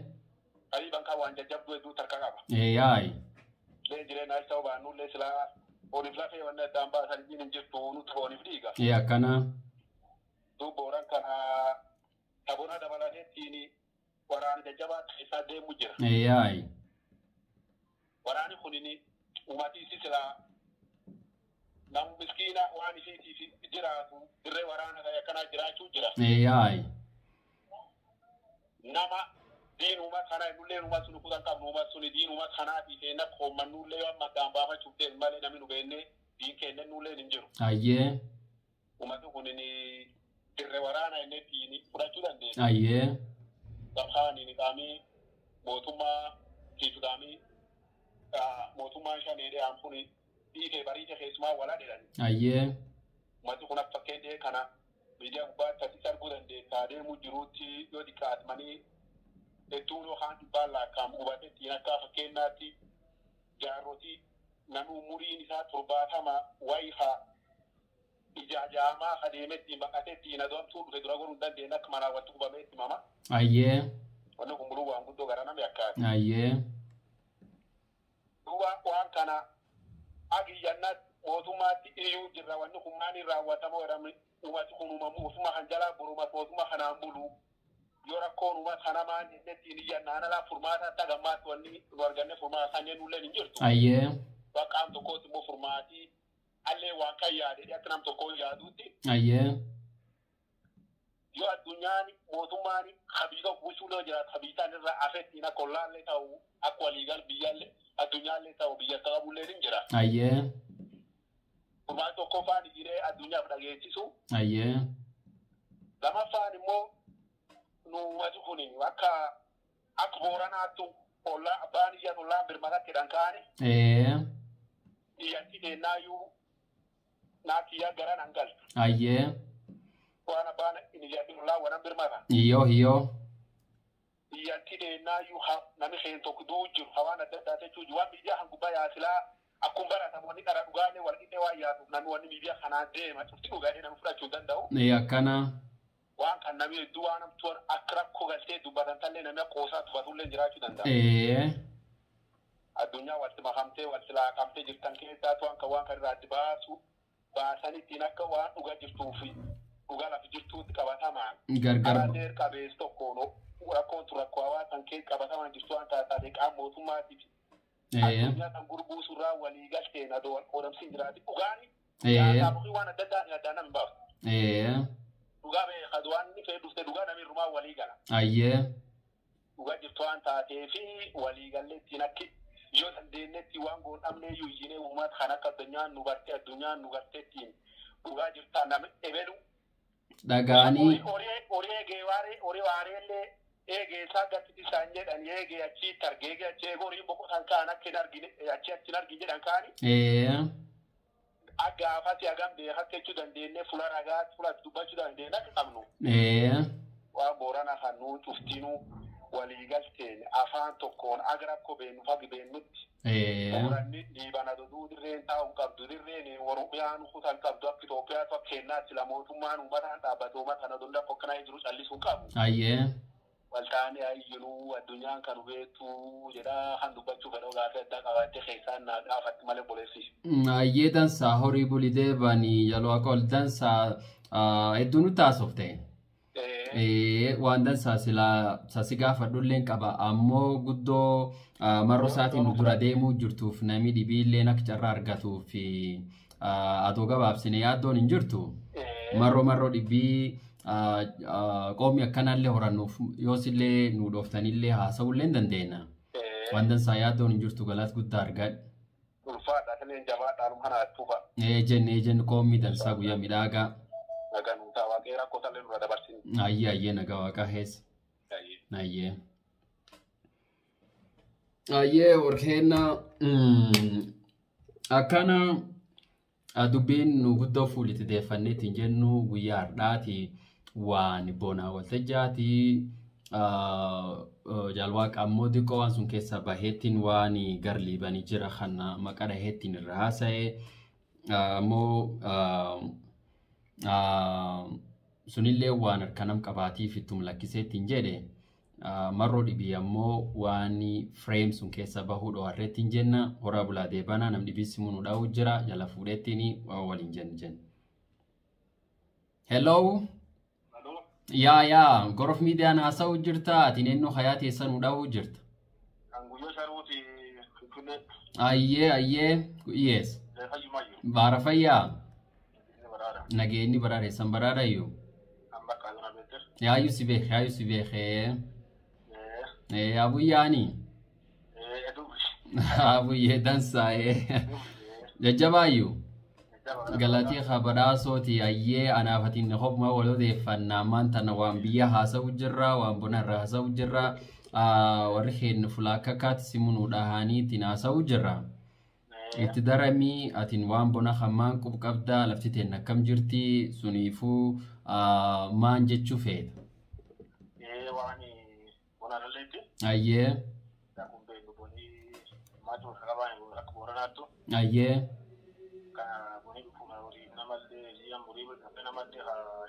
B: Qariiban kan waan jajjabduu hedduu tarka qaba.
A: Yaayi.
B: Lee jireenya ta'uu baannullee silaa horiif lafee wanna addaan baasan hin jirtu nuti fooniif dhiiga.
A: Akkana.
B: Booran kana taphoota dabalateettiin waraana jajjabaa keessaa deemu jira.
A: Yaayi.
B: Waraanni kun uummatii isi silaa namu miskiina waan isiitiif jiraatu dirree waraana ta'e akkanaa jiraachuu jira.
A: Yaayi.
B: Nama diinuma kana nullee numa sun kutan qabnu numa sun diinuma kanaatiif eenna koomannullee yoo amma addaan baafachuuf deemu malee namni nu beennee diin keenya nullee hin jiru.
A: Ayyee.
B: Uummatni kun dirree waraana inni ittiin fudhachuu dandeenya.
A: Ayyee.
B: Qabxaaniin qaamii mootummaa siitu qaamii mootummaan shaneedhaan kun dhiitee bariite keessumaa walaa jedhani.
A: Ayyee.
B: Ummati kun akka fakkeenya kana miidiyaa gubbaatti asis arguu dandeessaa deemuu jiruutti yoo xiqqaatmanii hedduun yookaan dhibbaan lakkaa'amu hubatee ittiin akka fakkeenyaatti jaarrotii namni umuriin isaa 70 wayii haa ijaajamaa adeemee ittiin baqatee ittiin adoomtuu dhufe dura goruu hin dandeenye akka manaa walitti qubamee itti mama.
A: Ayyee.
B: Wanni kun buluu waan guddoo gara nama yakkaati.
A: Ayyee.
B: Duuba waan kana agiyyannaa mootummaatti iyyuu jirra wanni kun maaliin raawwatama jedhamni uummati kun uumamu mootummaa kan jalaa bulu mootummaa kanaan bulu yoo rakkoon uummata kana maan jennee ittiin iyyannaan alaa furmaata akka gammaatti wanni nu arganne furmaata kan jennullee hin jirtu.
A: Ayyee.
B: Qaam tokkooti immoo furmaatii allee waan kan yaade akka nam tokkoo yaaduutti.
A: Ayyee.
B: Yoo addunyaan mootummaan habiisa buusuu loo jiraatu habiisaan irraa afettiin akka ollaallee ta'u akka waliigal biyyaallee addunyaallee ta'u biyya qabullee ni jira.
A: Ayyee.
B: Furmaati tokkoffaan jiree addunyaaf dhageessisu.
A: Ayyee.
B: Lamaffaan immoo nu uummati kun akka akka booranaattu ollaa abbaan iyyan ollaan birmatatti jedhan kaani. Iyyatti deennaayyuu naakiyyaa garan hangaltu.
A: Ayyee.
B: Waan abbaan iyyatti ollaan wanan birmata.
A: Iyyoo iyyoo.
B: Iyyatti deennaayyuu nami keen tokko duu jiru hawaan adda addaa jechuun waan miidiyaa hangubbaa yaasilaa akkuma baratamu wanni qara dhugaalee wal qixxee waan yaasuuf namni wanni miidiyaa kanaan deema cufti dhugaalee nama fudhachuu danda'u.
A: Akkana.
B: Waan kan namni hedduu waan namtuun akka rakkoo galtee dubbatan tallee namni akka qoosaa dubbatullee jiraachuu danda'a. Addunyaa walitti makamtee walitti laakamtee jirtan keessaatu waan kan waan kan irraa baasu baasanii ittiin akka waan dhugaa jirtuu fi dhugaa lafa jirtuutti qabatamaan.
A: Gargar.
B: Karaa qabeessi tokkoon rakkoon tun rakkoo hawaasan keessa qabatamaan jirtu waan taatee qaama mootummaatiif. Addunyaa kan gurguu surraa walii galteen adoo wal qoodamsi hin jiraate dhugaani. Yaasaa waan adda addaa addaa nama baasu. Dhugaa beekatu waan inni fedhu dhufte dhugaa namni irrumaa walii gala.
A: Ayyee.
B: Dhugaa jirtu waan taatee fi walii gallee ittiin akki yoo dandeenyetti waan goon dhabnee iyyuu uummata kan akka addunyaan nu bartee addunyaan nu gartee ittiin dhugaa jirtaa namni ebelu.
A: Dhagaanii.
B: Horii eegee waaree horii waareellee eegee isaa gatti isaan jedhan eegee achi targee eegee achi eegee horii boqotan kaan akka hin argine achi achi hin argine jedhan kaani. Gaafati hagam beekatti jechuu dandeenye fuula ragaa fuula dubbachuu dandeenye akka qabnu. Waan boorana kan nuu cuftinuu walii galteen afaan tokkoon aga rakkoo beennu fagi beennutti. Booranni dhiibana doduu dirreen taa'uun qabdu dirreen Oromiyaan kutan qabdu akka Itoophiyaatu akka kennaatti la mootummaan uummataan dhaabbate uummata kana donda akkanaa jiru callisuu qabu.
A: Ayyee.
B: Waltaanee ayyinuu addunyaan kan hubeetu jedhaa kan dubbachuu fedhoo gaafii addaa qabaattee keessaan naa gaafatti malee boleessi.
A: Ayyee dansaa horii bulii deebanii jaloo akka ol dansaa hedduu nutti haasofte. Waan dansaa silaa sasi gaafadhulleen qaba ammoo guddoo marroo isaatiin nu dura deemuu jirtuuf namni dhibiilleen akka carraa argatuuf adoo gabaabsine yaaddoon hin jirtu. Marroo dhibii qoomni akkanallee horannuuf yoosillee nu dhooftanillee haasa'ullee hin dandeenya. Waan dansaa yaaddoon hin jirtu galaas guddaa argadhu.
B: Ulfaadha illee jabaadhaan kana tufa.
A: Eejen qoomni dansaa guyyaa midhaagaa.
B: Nagaa nuutaa waaqee rakkoo tallee nurra dabarsin.
A: Ayyee ayyee nagaa waaqaa heessa. Ayyee. Ayyee warqeenna akkana dubbiin nu guddoo fuulitti deeffannee ittiin jennu guyyaa har'aati waan bonaa waltajjaati. Jaalwaaqa ammoo xiqqoo waan sun keessa baheettiin waan gar liibanii jira kana maqaa dhaheettiin irra haasa'e ammoo sunillee waan harka nam qabaatiif ittum lakkiseettiin jedhe marroo dhibii ammoo waan fireem sun keessa bahuu dhowarreettiin jenna horaa bulaa deebanaa nam dhibii simuu nu dhaa'u jira jala fuudheettiin waliin jenna. Hello. Yaa gorof miidiyaan haasa'u jirta ati naannoo hayaa teessan nu dhaa'u jirta.
B: Kan guyyoo sharuuti Finfinnee.
A: Ayyee yes. Baara fayyaa. Nageenyi baraareessan baraadhayyuu. Yaayyuu si beek yaayyuu si beekee. Abuyyaani. Abuyyee dansaa'ee. Jajjabaayyuu. Galatii kabadhaasooti ayyee anaafatiin hophuma wal odeeffannaa ammaan tana waan biyya haasa'u jirra waan buna irra haasa'u jirra warri keenya fuula akka akkaatti simuu nu dhahanii ittiin haasa'u jirra. Itti daramii atiin waan bona hammaan qub qabdaa lafti teen akkam jirti suniifuu maan jechuu feeta.
B: Waan bona lolleetti.
A: Ayyee.
B: Akkuma beeknu bonii maatu qabaan akka Booranaattu.
A: Ayyee.
B: Kana bonii dhufuun horii namallee jiran horii namallee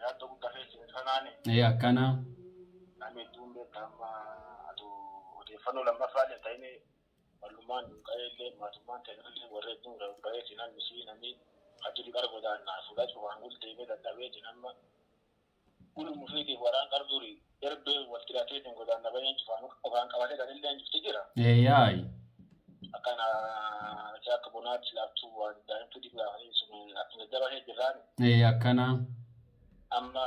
B: yaaddoo guddaa keessa kanaani.
A: Akkana.
B: Namni hedduun beekama odeeffannoo lammaffaa illee ta'in wallummaan qa'ee maatummaan ta'e warra hedduun qa'ee sinan misii namni ajiri qargodaan fudhachuu waan gulteemee dadhabee jinamma ulmu fiitiif waraan qarduri erbee wal hidhateetiin godaan dhabayeen cufaan afaan qabatee galillee jifti jira.
A: Yaayi.
B: Akkana akka bonaatti laaftuu waan daa'imtuu dhibu sun akkuma jajjabahee jirraani.
A: Akkana.
B: Amma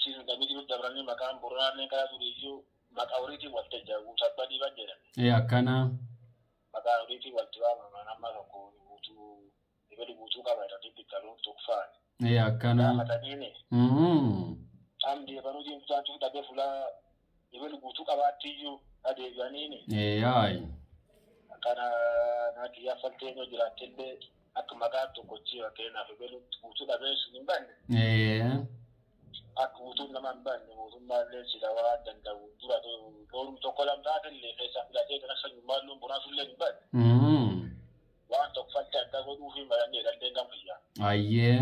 B: siin gamii dabranii maqaan Booranaallee karaa duriiyyuu maqaa horiitiin wal tajja guutuu dhiiban jedhan.
A: Akkana.
B: Maqaa horiitiin walitti waamaman amma tokko guutuu dhibee guutuu qaba irratti bittaluun tokkofaan.
A: Akkana.
B: Gaafataniini. Qaamni deebanuu diimtuu dhabee fulaa dhibee guutuu qabaattiyyuu adeemaniini.
A: Yaayi.
B: Akkana naati yaffaltee yoo jiraattellee akka maqaa tokkochi fakkeenyaaf dhibee guutuu dhabee sun hin banne. Akka guutuun nama hin banne mootummaallee sila waan danda'u dura loonum tokko lamtaatellee keessaa filatee kan akka sanyummaan loon bonaasullee hin banne. Waan tokkoffatti adda godhuu fi marannee dandeen kan fayyaa.
A: Ayyee.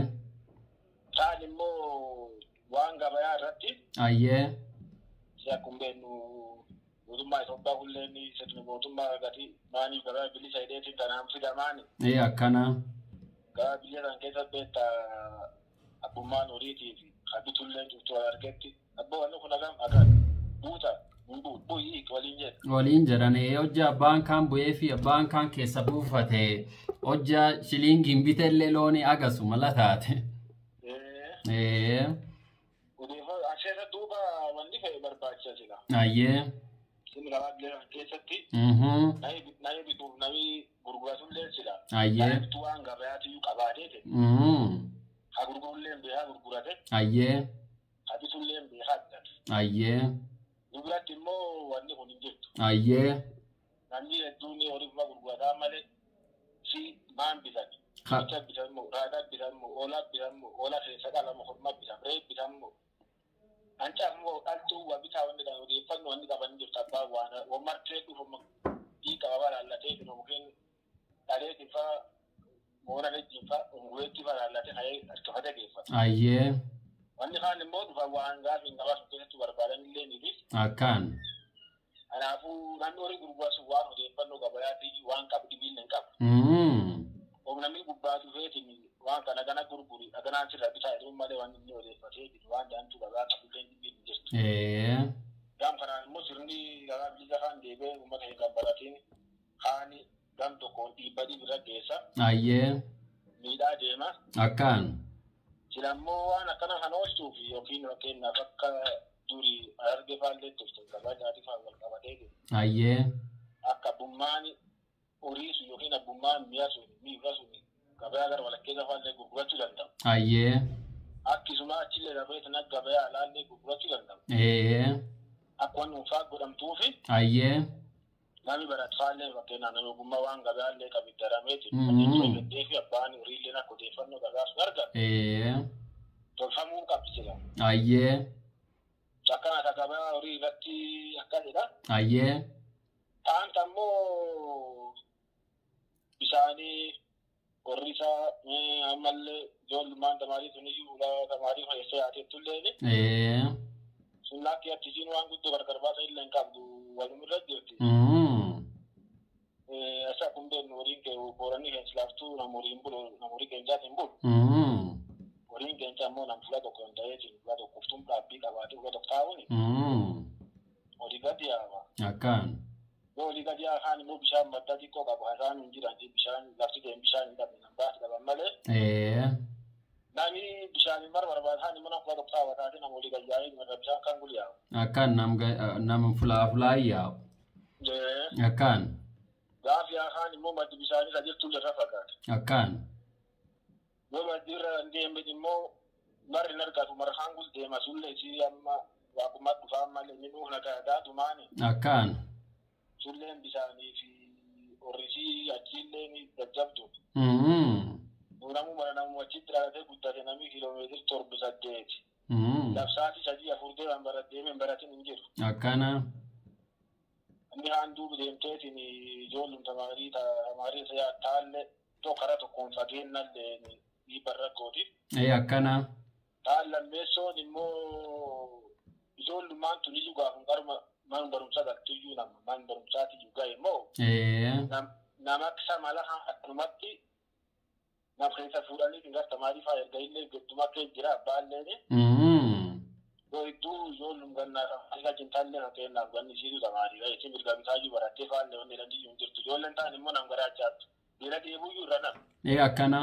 B: Kaan immoo waan gabayaa irratti.
A: Ayyee.
B: Si akkuma beeknu mootummaa Itoophiyaa kulleen sirni mootummaa gatii maaniif gabaa bilisa hidheetiin tanaan fidamaani.
A: Akkana.
B: Gabaa biyya san keessa beektaa abbummaan horiitii fi habitullee jirtu wal argetti abbaa wanni kun hagam agan buuta bu'ii waliin jedha.
A: Waliin jedhan hojja abbaan kaan bu'ee fi abbaan kaan keessa buufate hojja shiliingiin bitellee loonii agasu mala taate.
B: Odeeffannoo duuba wanni fe'e barbaachisa sila.
A: Ayyee.
B: Sirni gabaa biyya keessatti. Namni bituuf namni gurgurasullee sila.
A: Ayyee.
B: Namni bituu waan gabayaatiyyuu qabaateeti. Ha gurgurullee beekaa gurgurate.
A: Ayyee.
B: Ha bitullee beekaa bitate.
A: Ayyee.
B: Nu biratti immoo wanni kun hin jirtu.
A: Ayyee.
B: Namni hedduun horii gurgurataa malee si maan bitan. Bicha bitan moo raadaa bitan moo hoolaa bitan moo hoolaa keessa qalama kormaa bitan re'ee bitan moo. Ancaaf immoo dhaltuu waa bitaa wanni qaban odeeffannoo wanni qaban jirtu abbaa waan martee dhufu dhiiqa qabaa laallatee yookiin dhaleetiin fa'aa moora wajjin fa'aa ungureetti fa'aa laallatee ka'ee harkifatee geeffata.
A: Ayyee.
B: Wanni kaan immoo dhufa waan gaafi hin gabaasuu keessatti barbaadan illee ni fi.
A: Akkaan.
B: Kanaafuu namni horii gurgurasu waan odeeffannoo gabayaatii waan qabu dhibiillee hin qabu. Namni gubbaa dhufeetiin waan kana gana gurguri dhaganaan sirra bitaa jiru malee waan inni odeeffatee jiru waan daantuu gabaa qabullee hin jirtu. Gam kanaan immoo sirni gabaa bilisa kaan deebi'ee uummata hin gambaratiin kaani gam tokkoon dhiibba dhiibirra geessa.
A: Ayyee.
B: Miidhaa deema.
A: Akkaan.
B: Sila immoo waan akkana kan oolchuuf yookiin fakkeenyaaf akka durii arge faallee turte gabaa nyaatii faan wal qabatee jiru.
A: Ayyee.
B: Akka abbummaan horii sun yookiin abbummaan mi'a sun mi'a sun gabaa gara walakkeessa faallee gurgurachuu danda'u.
A: Ayyee.
B: Akkasuma achillee darbee sana gabaa alaallee gurgurachuu danda'u. Akka waan dhuunfaa godhamtuufi.
A: Ayyee.
B: Namni baratu faallee fakkeenyaaf namni ogummaa waan gabaallee qabu darameeti. Fakkeenyaaf fi abbaan horiillee akka odeeffannoo gabaa sun argatu. Tolfamuu qabdi jira.
A: Ayyee.
B: Akkana gabaa horii irratti akkasidha.
A: Ayyee.
B: Taanta immoo bishaanii horri isaa ammallee ijoollummaan tamaarii suniyyuu tamaarii fayyasee yaateettullee. Sun lakkii achisiin waan guddoo gargar baasa illee hin qabdu walumirra jirti. Asa kun beeknu horiin kee Booranni keenya laaftuu nama horiin bulu nama horii keenyaatiin bulu. Horiin keenya immoo nama fuula tokko hin ta'eetiin fuula tokkoftuun dhaabbii qabaatee fuula tokko taa'uuni. Olii gadi yaaba.
A: Akkaan.
B: Yoo olii gadi yaa'an immoo bishaan madda xiqqoo qabu hasaan hin jiran bishaan lafti ta'e bishaan hin qabne nan baasi qaban malee. Namni bishaan hin barbaadan immoo nama fuula tokko taa'u taatee nama olii gadi yaa'ee bishaan kan gulu yaa'u.
A: Akkaan nama fulaa fulaa yaa'u. Akkaan.
B: Gaafi kaan immoo maddi bishaanii isa jirtu irra fagaata.
A: Akkaan.
B: Yoo maddi irra hin deemne immoo marri hin argatu marhaan gul deema sullee si amma waaqummaa dhufaa malee inni nuuf nagaa daatumaani.
A: Akkaan.
B: Sulleen bishaanii fi Horrisii achiillee ni jajjabdu. Namuma namuma achitti dhalatee guddate namni kiiloomeetira 7 8. Labsaatii 3 4 deeman baratee baratin hin jiru.
A: Akkana.
B: Inni haan duuba deemteetiin ijoollum tamaarii tamaarii taallee karaa tokkoon fageennallee dhiibba rakkooti.
A: Akkana.
B: Taan lammeessoon immoo ijoollummaan tun iyyuu gaafa qarma man barumsa galtuyyuu nama man barumsaati iyyuu ga'e immoo. Nama akka mala akkanumatti nam keessa fuudhanii gara tamaarii fa'aa erga illee gidduma kee jira abbaallee. Yoo hedduu ijoollum gannaa kan jintaallee fakkeenyaaf ganni isiitu tamaariidha jechuun mirga bitaayyuu barattee fa'aallee wanni jedhan hin jirtu ijoolleen ta'an immoo nam garaachaatti dhiira deebuyyuu irra nam.
A: Akkana.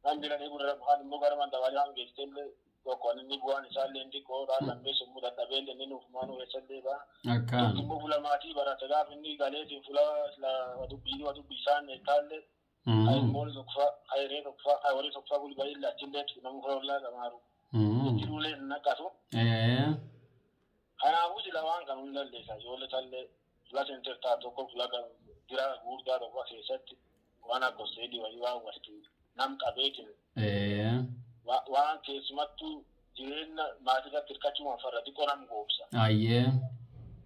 B: Nam dhiira deebuu irra kaan immoo gara man tamaarii haan geessitellee tokko inni bu'aan isaallee inni xiqqoo kaan lammeessu immoo dadhabeellee inni nuuf maanuu keessallee ba'a.
A: Akkana.
B: Tokko immoo fuula maatii barate gaaf inni galeetiin fuula dubbii isaan taallee. Hayi tokko fa'a hayi tokko fa'a hayi horii tokko fa'a gulbalii achillee nama fuula ollaa tamaaru. Jiruulee naqatu. Kanaafuu sila waan kan hin dandeessa ijoollee tallee fuula sentertaa tokko fuula jira gurguddaa tokko keessatti waan akka hosteelii wayii waan walitti nam qabeetiin. Waan keessumattuu jireenya maatii irratti hirkachuu waan farra xiqqoo nam goobsa.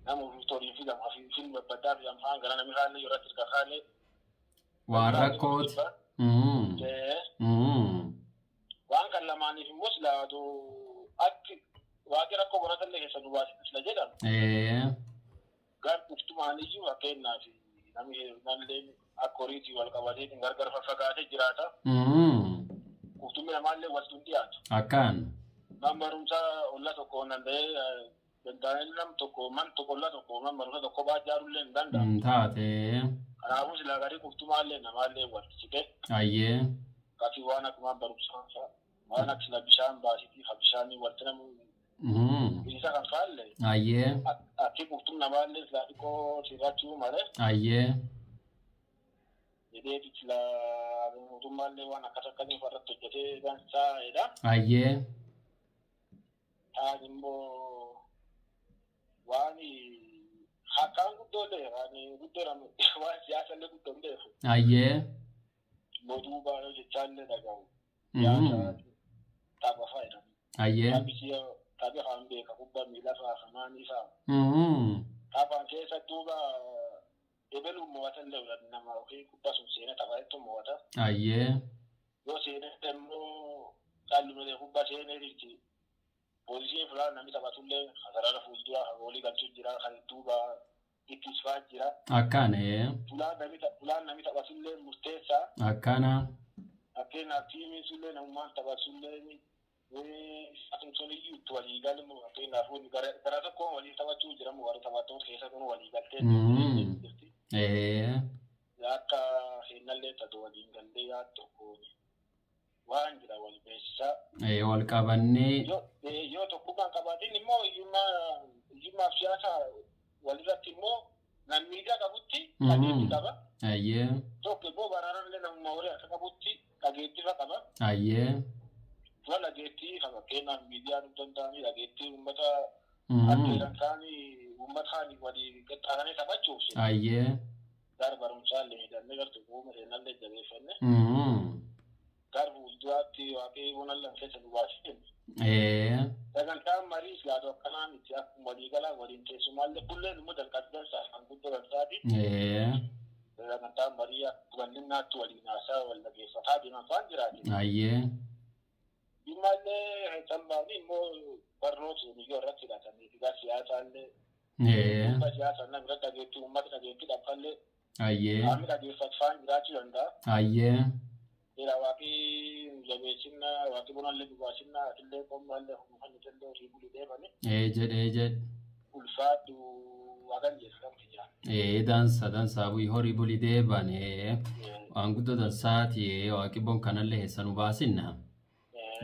B: Nama horii fi gama fi babbadaa fi amfaan gara namni haalli irratti hirkataalee.
A: Waan rakkooti.
B: Waan kan lamaaniif immoo silaatu akki waaqni rakkoo godhatallee keessa nu baasisa sila jedhamu. Gar dhuftumaaniyyuu fakkeenyaaf namni namillee akka horiitii wal qabatee gargar faffagaatee jiraata. Quftummi namaallee walitti hin dhiyaatu.
A: Akkaan.
B: Man barumsaa olla tokko danda'ee danda'ee nam tokko man tokko olla tokko man barumsa tokko baajjaarullee hin danda'amu.
A: Taate.
B: Kanaafuu silaa garii quftumaallee namaallee walitti siqee. Kafii waan akkuma barumsaa waan akka sila bishaan baasitii fi bishaanii walitti namu. Isa kan faalle. Akki quftum namaallee silaa xiqqoo sirrachuu malee. Jedhee sila mootummaallee waan akkas akkasii irratti hojjetee dansaa'edha. Taan immoo waan hakkaan guddoo ta'e waan guddoo waan siyaasallee guddoo hin beeku. Mootummaa baay'ee jechaallee dhagahu. Tapha fa'a. Tapha afaan beeka kubbaa miilaa fa'a kamaanii fa'a. Taphaan keessa duuba ebeluun mo'atallee nama yookiin kubbaa sun seenee taphattu mo'ata. Yoo seenee immoo qaallumelee kubbaa seenee jirti. Poolisiin fulaan namni taphatullee sarara fuulduraa goolii galchuu jira kan duuba ittisfaa jira.
A: Akkana.
B: Fulaan namni taphatullee murteessaa.
A: Akkana.
B: Fakkeenyaaf tiimiin sullee namummaan taphatullee atumsoliyyuu itti walii galmu fakkeenyaaf gara tokkoon walii taphachuu jiramu warri taphattoota keessa kun walii galtee jirti. Akka seenallee taatu waliin galtee yaa tokko waan jira wal beeksisaa.
A: Wal qabannee.
B: Yoo tokkummaan qabaatiin immoo hiyyummaaf siyaasa walirratti immoo namni ija qabutti dhageettii qaba. Tokko immoo baraarallee namummaa horii akka qabutti dhageettii qaba. Fuula dhageettii fakkeenyaaf miidiyaa nu danda'anii dhageettii uummata akka isaanii uummata haali walii qixxaatanii taphachuuf. Gar barumsaallee hidhannee gar tokko seenallee jabeeffanne. Gar fuulduraatti waaqee bonallan keessa nu baasee. Sagantaan marii silaatu akkanaa miti akkuma waliigalaa waliin keessumaallee kulleen immoo jalqabbii dansaa kan guddoo dansaati. Sagantaan marii akka bal'innaatti waliin haasaa wal dhageeffataa deeman fa'aan jiraate. Dhimmaallee heddummaanii immoo barnoota biyya irratti hidhatanii egaa siyaasaallee. Dhimma siyaasaa namni irratti dhageettii uummata dhageettii dhabballee. Qaamni dhageeffatu fa'aan jiraachuu danda'a. Jira waaqii jabeessinna waaqii bunallee dhugaasinna atillee qommallee humnifannitellee horii bulii deebani.
A: Jedhee.
B: Ulfaadhu waaqan jedhamu jira.
A: Dansa dansa bu'ii horii bulii deeban waan guddoo dansaati waaqii bon kanallee heessa nu baasinna.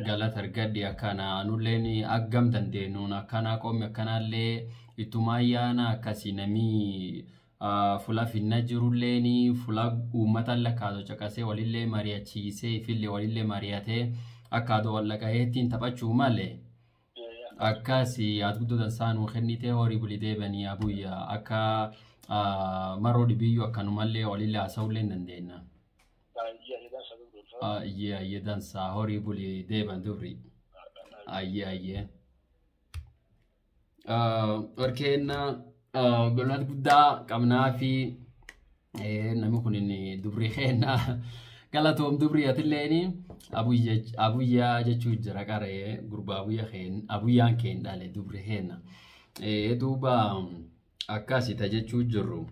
A: Galata argadhi akkana nulleen aggam dandeenyuun akkana qommi akkanallee ittuma ayyaana akkasii namii fula finna jirulleen fula uummata lakkaatu caqasee walillee mari'achiisee ifillee walillee mari'atee akkaatoo wallaqaheettiin taphachuu malee. Akkasii ati guddoo dansaa nuu kennitee horii bulii deebanii abuyya akka Maroo dhibiyyuu akkanumallee walillee haasa'ullee hin dandeenya. Ayyee ayyee dansaa horii bulii deeban dubri. Ayyee ayyee. Warkeenna galata guddaa qabnaa fi namni kun dubri keenna galatoom dubri atilleeni abuyyaa jechuu jira qaree gurbaa abuyya keen abuyyaan keen dhale dubri keenna. Duuba akkasita jechuu jirru.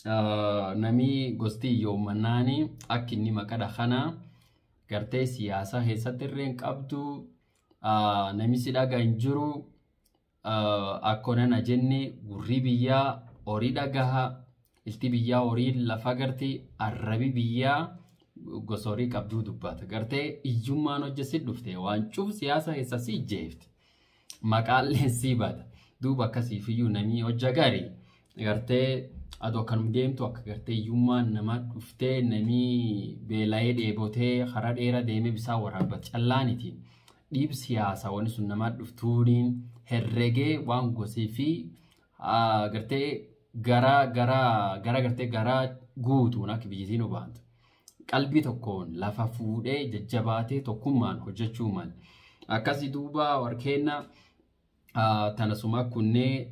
A: Nami gosti yoommannaani akka inni maqaa kana gartee siyaasa keessatti irree hin qabdu, nami si dhagaa hin jiru, akkona na jenne gurri biyyaa horii dhagaha, ilti biyyaa horii lafa garti, arrabi biyyaa gosa horii qabduu dubbata. Gartee iyyummaan hojjesi dhufte waan cuuf siyaasa keessa si ijjeefte. Maqaalleen si bada. Duuba akkasiifiyyuu namni hojja gaarii gartee adoo akkanum deemtu akka gartee iyyummaan nama dhuftee namni beela'ee dheebotee karaa dheeraa deemee bisaan waraabbata callaaniti. Dhiib siyaasa wanni sun nama dhuftuuniin herregee waan gosii fi gartee gara gara gara gartee gara guutuun akka biyyattiin hubantu. Qalbii tokkoon lafa fuudhee jajjabaatee tokkummaan hojjechuu mala. Akkasii duuba warkeenna tanasuma kunnee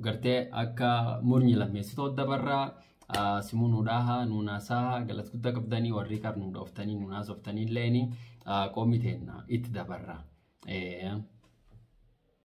A: gartee akka murnyi lammeessitoo dabarraa simuu nuudhaahaa nuunaasaa galata guddaa qabdanii warri qar nuudha oftanii nuunaas oftanii illeeni qoomii teenna itti dabarra.